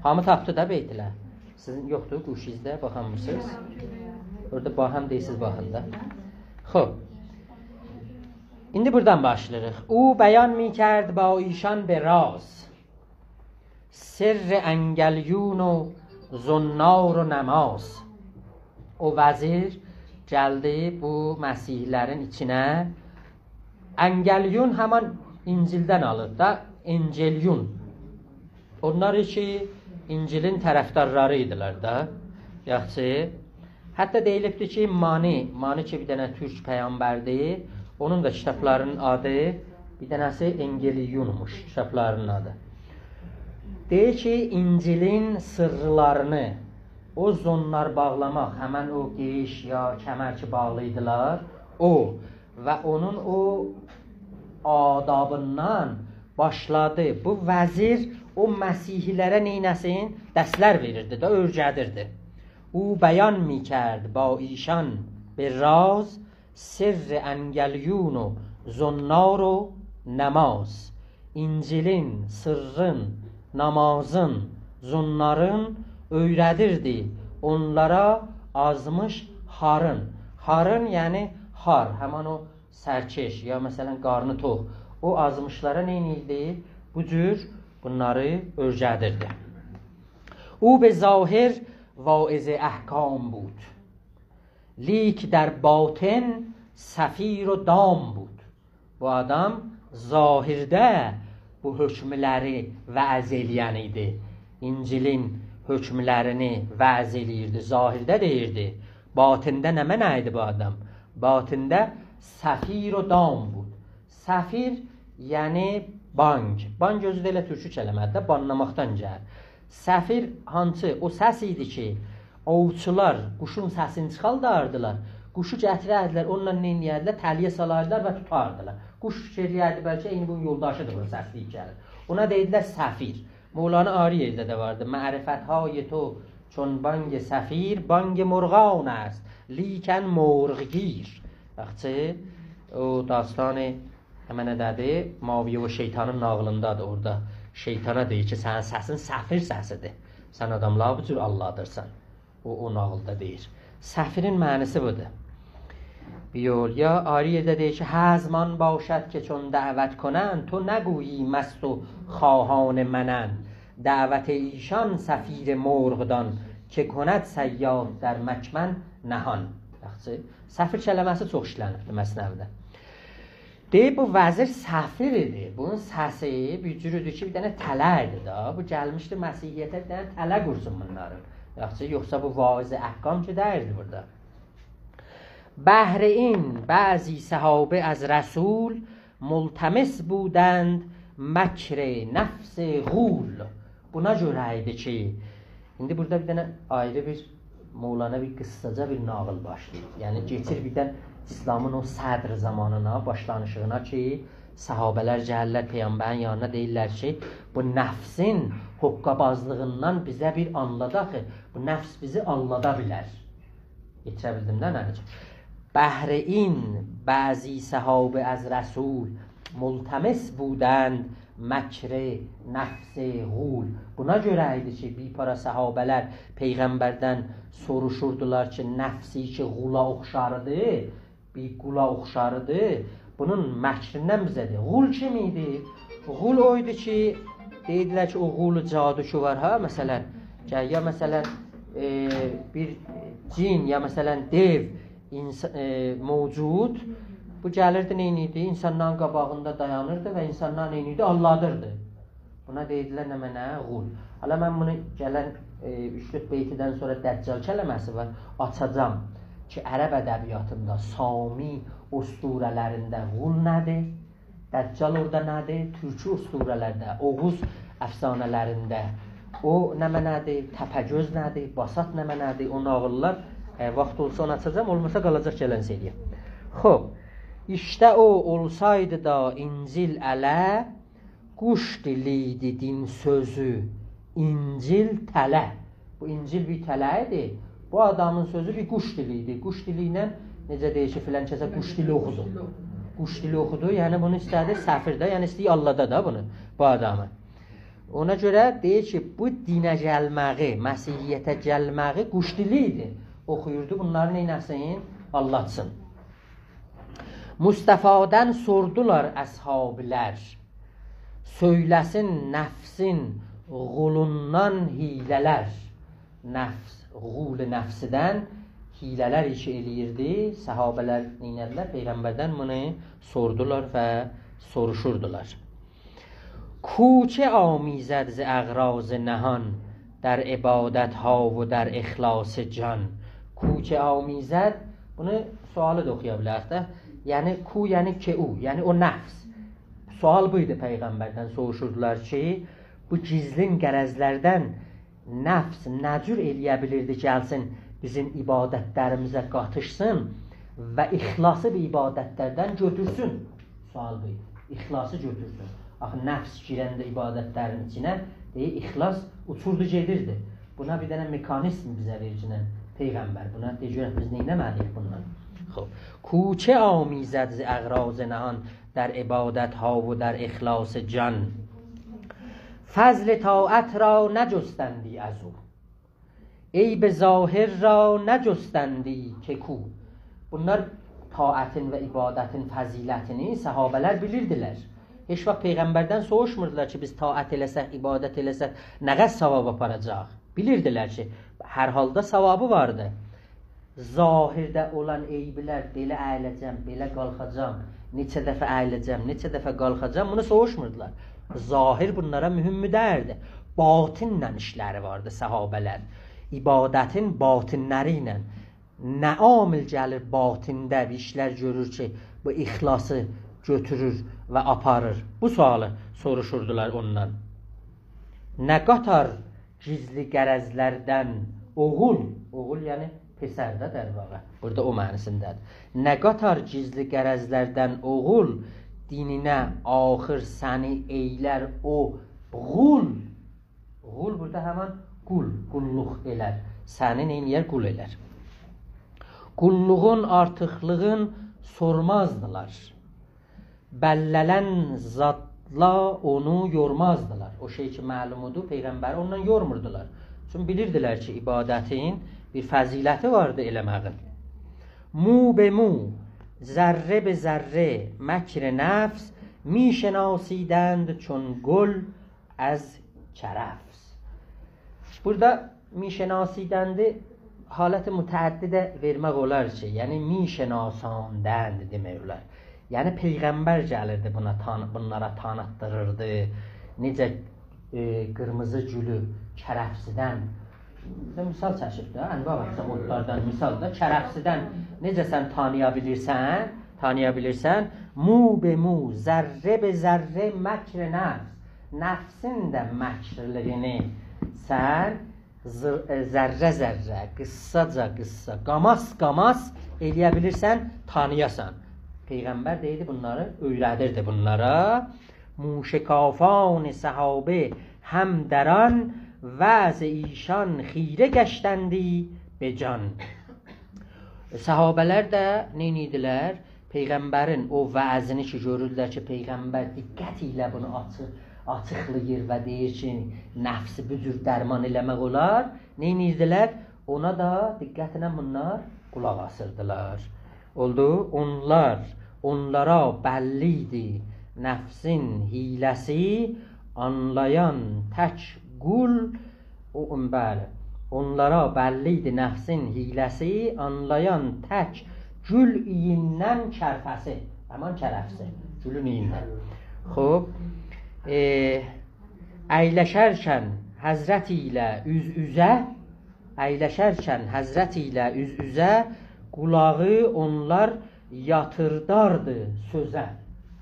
هامی تاپدی دا بیتی‌لر. سیزین یوخدور گوشینیزده، باخامیرسینیز. اورادا باخان دئییرسینیز، باخین دا. خوب. ایندی بورادان باشلاییریق. «او بیان می‌کرد با ایشان به راز، سر انگلیون و زنار و نماز.» او وزیر گلدی بو مسیحی‌لرین ایچینه. انگلیون همان انجیلدن آلیر دا، انجلیون. اونلار کی، انجیلین طرفدارلاری ایدیلر ده. یاخشی. حتی دئییلیبدیر کی، مانی، مانی کی، بیر دنه تورک پیغمبردیر، اونون دا کیتابلارینین آدی، بیر دنه‌سی انگلیونموش، کیتابلارینین آدی. دئییر کی، انجیلین سرلرینی، او زنار باغلاماق، همن او قیش یا کمر کی باغلاییردیلار، او و اونون او آدابیندان باشلادی. بو وزیر او مسیحی‌لره نئینه‌سین؟ درسلر وئریردی ده، اؤیره‌دیردی. «او بیان می‌کرد با ایشان به راز، سر انگلیون و زنار و نماز.» انجیلین سرّین، نمازین، زنارین اؤیره‌دیردی اونلارا، آزمیش هارین. هارین، یعنی هار، همن او سرکش، یا مثلا قارنی توخ. او آزمیشلارا نئینیردی؟ بو جور بونلاری اؤیره‌دیردی. «او به ظاهر واعظ احکام بود، لیک در باطن سفیر و دام بود.» بو آدام ظاهرده بو حکملری وعظ ائله‌ین ایدی. انجیلین حکملرینی وعظ ائله‌ییردی، ظاهرده دئییردی. باطنده نمنه ایدی بو آدام؟ باطنده سفیر و دام بود. سفیر، یعنی بانگ. بانگ اؤزو ده ائله تورکی کلمه‌دیر ده، بانلاماقدان گلیر. سفیر هانسی؟ او سس ایدی کی، اووچولار قوشون سسینی چیخارداردیلار. قوشو گتیرردیلر، اونونلا نه ائدردیلر؟ تله‌یه سالاردیلار و توتاردیلار. قوش فیکیر ائله‌یردی، بلکه عینی بونون یولداشیدیر، بونون سسله‌ییب گلیر. اونا دئییردیلر سفیر. مولانا آیری یئرده ده واردی: «معرفت‌های تو چون بانگ صفیر، بانگ مرغان است لیکن مرغ‌گیر.» یاخشی، او داستان، همن نه‌ده‌دیر؟ معاویه و شیطانین ناغیلیندادیر. اورادا شیطانا دئییر کی، سنین سسین صفیر سسیدیر. سن آداملاری بو جور آللادیرسان. او، او ناغیلدا دئییر. صفیرین معنی‌سی بودور. بیر یول. یا آیری یئرده دئییر کی، «هضم آن باشد که چون دعوت کنند، تو نگویی مست و خواهان منند. دعوت ایشان صفیر مرغ دان، که کند صیاد در مکمن نهان.» یاخشی، صفیر کلمه‌سی چوخ ایشله‌نیبدیر مثنوی‌ده. دئییر، بو وزیر صفیر ایدی. بونون سسی بیر جور ایدی کی، بیر دنه تله ایدی دا. بو گلمیشدی مسیحیته، بیر دنه تله قورسون بونلارین. یاخشی، یوخسا بو واعظ احکام کی دئییردی بورادا. «بهر این بعضی صحابه از رسول، ملتمس بودند مکر نفس غول.» بونا گؤره ایدی کی، ایندی بورادا بیر دنه آیری بیر، مولانا بیر قیسساجا بیر ناغیل باشلاییر. یعنی، کئچیر بیردن ایسلامین او صدر زامانینا، باشلانیشیغینا کی، صحابه‌لر گلیرلر پیغمبرین یانینا، دئییرلر کی، بو نفسین حقه‌بازلیغیندان بیزه بیر آللاداق، بو نفس بیزی آللادا بیلر. یئتیره بیلدیم ده، ننه‌جیک؟ «بهر این بعضی صحابه از رسول، ملتمس بودند مکر نفس غول.» بونا گؤره ایدی کی، بیر پارا صحابه‌لر پیغمبردن سوروشوردولار کی، نفسی کی غولا اوخشار ایدی، بیر غولا اوخشار ایدی، بونون مکریندن بیزه دئییر. غول کیم ایدی؟ غول او ایدی کی، دئییردیلر کی، او غول جادوچو وار ها، مثلا، گل، یا مثلا، ائ، بیر جین یا مثلا دئو اینس-، ائ، موجود، بو گلیردی، نئینیردی؟ اینسانلارین قاباغیندا دایانیردی و اینسانلاری نئینیردی؟ آللادیردی. بونا دئییرلر نمنه؟ غول. حالا من بونو گلن، ائ، اوچ-دؤرد بیتدن سونرا دجال کلمه‌سی وار، آچاجاغام کی، عرب ادبیاتیندا، سامی اسطوره‌لرینده غول نه‌دیر؟ دجال اورادا نه‌دیر؟ تورکی اسطوره‌لرده، اوغوز افسانه‌لرینده او نمنه‌دیر؟ تپه‌گؤز نه‌دیر؟ باسات نمنه‌دیر؟ او ناغیللار، ائ، واخت اولسا اونو آچاجاغام، اولماسا قالاجاق گلن سری‌یه. خوب، ایشته او اولسایدی دا اینجیل اله، قوش دیلی ایدی دین سؤزو، اینجیل تله. بو اینجیل بیر تله ایدی. بو آدامین سؤزو بیر قوش دیلی ایدی. قوش دیلی ایله، نئجه دئییر کی، فلان کسه قوش دیلی اوخودو. قوش دیلی اوخودو، یعنی بونو ایسته‌دی، سفیر ده، یعنی ایسته‌ییر آللادا دا بونو، بو آدامی. اونا گؤره دئییر کی، بو دینه گلمه‌یی، مسیحیته گلمه‌یی قوش دیلی ایدی. اوخویوردو، بونلاری نئینه‌سین؟ آللاتسین. مصطفادن سوردولار اصحابی‌لر، سؤیله‌سین نفسین غولوندان حیله‌لر. نفس، غول نفسیدن حیله‌لر ایش ائله‌ییردی. صحابه‌لر نئینه‌دیلر؟ پیغمبردن بونو سوردولار و سوروشوردولار. کو چه آمیزد ز اغراض نهان، در عبادت‌ها و در اخلاص جان. کو چه آمیزد، بونو سؤالی دا اوخویا بیلریک ده. یعنی کو، یعنی کی او، یعنی او نفس. سؤال بو ایدی پیغمبردن، سوروشوردولار کی، بو گیزلین غرضلردن نفس نه جور ائلیه بیلیردی گلسین بیزیم عبادتلریمیزه قاتیشسین و اخلاصی بو عبادتلردن گؤتورسون؟ سؤال بو. اخلاصی گؤتورسون. آخی نفس گیرنده عبادتلرین ایچینه، دئییر، اخلاص اوچوردو گئدیردی. بونا بیر دنه مکانیزم بیزه وئرگینن پیغمبر. بونا دئ گؤرک بیز نئینه‌مه‌لی‌ییک بوننان؟ خوب. کو چه آمیزد ز اغراض نهان، در عبادت‌ها و در اخلاص جان. فضل طاعت را نجستندی از او، عیب ظاهر را نجستندی که کو. بونلار طاعتین و عبادتین فضیلتینی صحابه‌لر بیلیردیلر. هئچ واخت پیغمبردن سوروشموردولار کی، بیز طاعت ائله‌سک، عبادت ائله‌سک، نه قدر ثواب آپاراجاق؟ بیلیردیلر کی، هر حالدا ثوابی واردی. ظاهرده اولان عیبلر، بئله اییله‌جم، بئله قالخاجام، نئچه دفعه اییله‌جم، نئچه دفعه قالخاجام، بونو سوروشموردولار. ظاهر بونلارا مهم دئییردی. باطنله ایشلری واردی صحابه‌لر. عبادتین باطنلری ایله. نه عامل گلیر باطنده بیر ایشلر گؤرور کی، بو اخلاصی گؤتورور و آپاریر؟ بو سؤالی سوروشوردولار اوندان. نه قاتار گیزلی غرضلردن اوغول، اوغول یعنی پسر ده، در واقع. بورادا او معنی‌سینده‌دیر. نه قاتار گیزلی غرضلردن اوغول، دینینه آخر سنی ائیلر او غول. غول بورادا همین قول، قوللوق ائلر. سنی نئینیر؟ قول ائلر. قوللوغون آرتیقلیغین سورمازدیلار. بلله‌لن زادلا اونو یورمازدیلار. او شئی کی، معلومودور، پیغمبری اوننان یورموردولار. چونکی بیلیردیلر کی، عبادتین بیر فضیلتی واردی ائله‌مه‌یین. مو به مو، ذره به ذره مکر نفس، می‌شناسیدند چون گل از کرفس. بورادا می‌شناسیدندی، حالت متعدی ده وئرمک اولار کی، یعنی می‌شناساندند دئمک اولار. یعنی پیغمبر گلیردی بونا تان-، بونلارا تانیتدیریردی. نئجه، ائ، قیرمیزی گولو کرفسدن، مثال چکیب ده، انواع واختا اوتلاردان مثال دا، کرفسدن نئجه سن تانییا بیلیرسن؟ تانییا بیلیرسن، مو به مو، ذره به ذره مکر نفس. نفسین ده مکرلیگینی سن زر-، ائ، ذره ذره، قیسساجا قیسسا، قاماس قاماس ائلیه بیلیرسن، تانییاسان. پیغمبر دئییردی بونلاری، اؤیره‌دیردی بونلارا. موشکافان صحابه هم در آن، وعظ ایشان خیره گشتندی به جان. صحابه‌لر ده نئینیردیلر؟ پیغمبرین او وعظینی کی، گؤروردولر کی، پیغمبر دقت ایله بونو آچی-، آچیقلاییر و دئییر کی، نفسی بو جور درمان ائله‌مک اولار. نئینیردیلر؟ اونا دا دقتله بونلار قولاق آسیردیلار. اولدو، اونلار، اونلارا بللی ایدی نفسین حیله‌سی، آنلایان تک قول، او، بلی. اونلارا بللی ایدی نفسین حیله‌سی، آنلایان تک گول ایییندن کرفسی. همان کرفسی، گولون ایییندن. خوب، ائ، اَیلشرکن حضرت ایله اوز-اوزه، اَیلشرکن حضرت ایله اوز-اوزه، قولاغی اونلار یاتیرداردی سؤزه.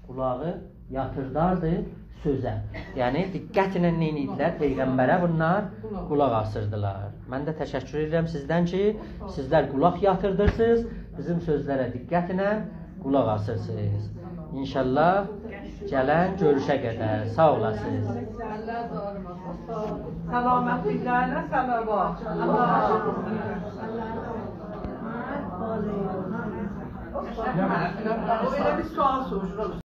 قولاغی یاتیرداردی سؤزه. یعنی، دقتله نئینیردیلر؟ پیغمبره بونلار قولاق آسیردیلار. من ده تشکر ائدیرم سیزدن کی، سیزلر قولاق یاتیردیرسینیز، بیزیم سؤزلره دقتله قولاق آسیرسینیز. ان‌شاءالله گلن گؤروشه قدر. ساغ اولاسینیز. سلامتلیکلرینه صلوات. الله رازی اولسون. او ائله بیر سؤال سوروشور.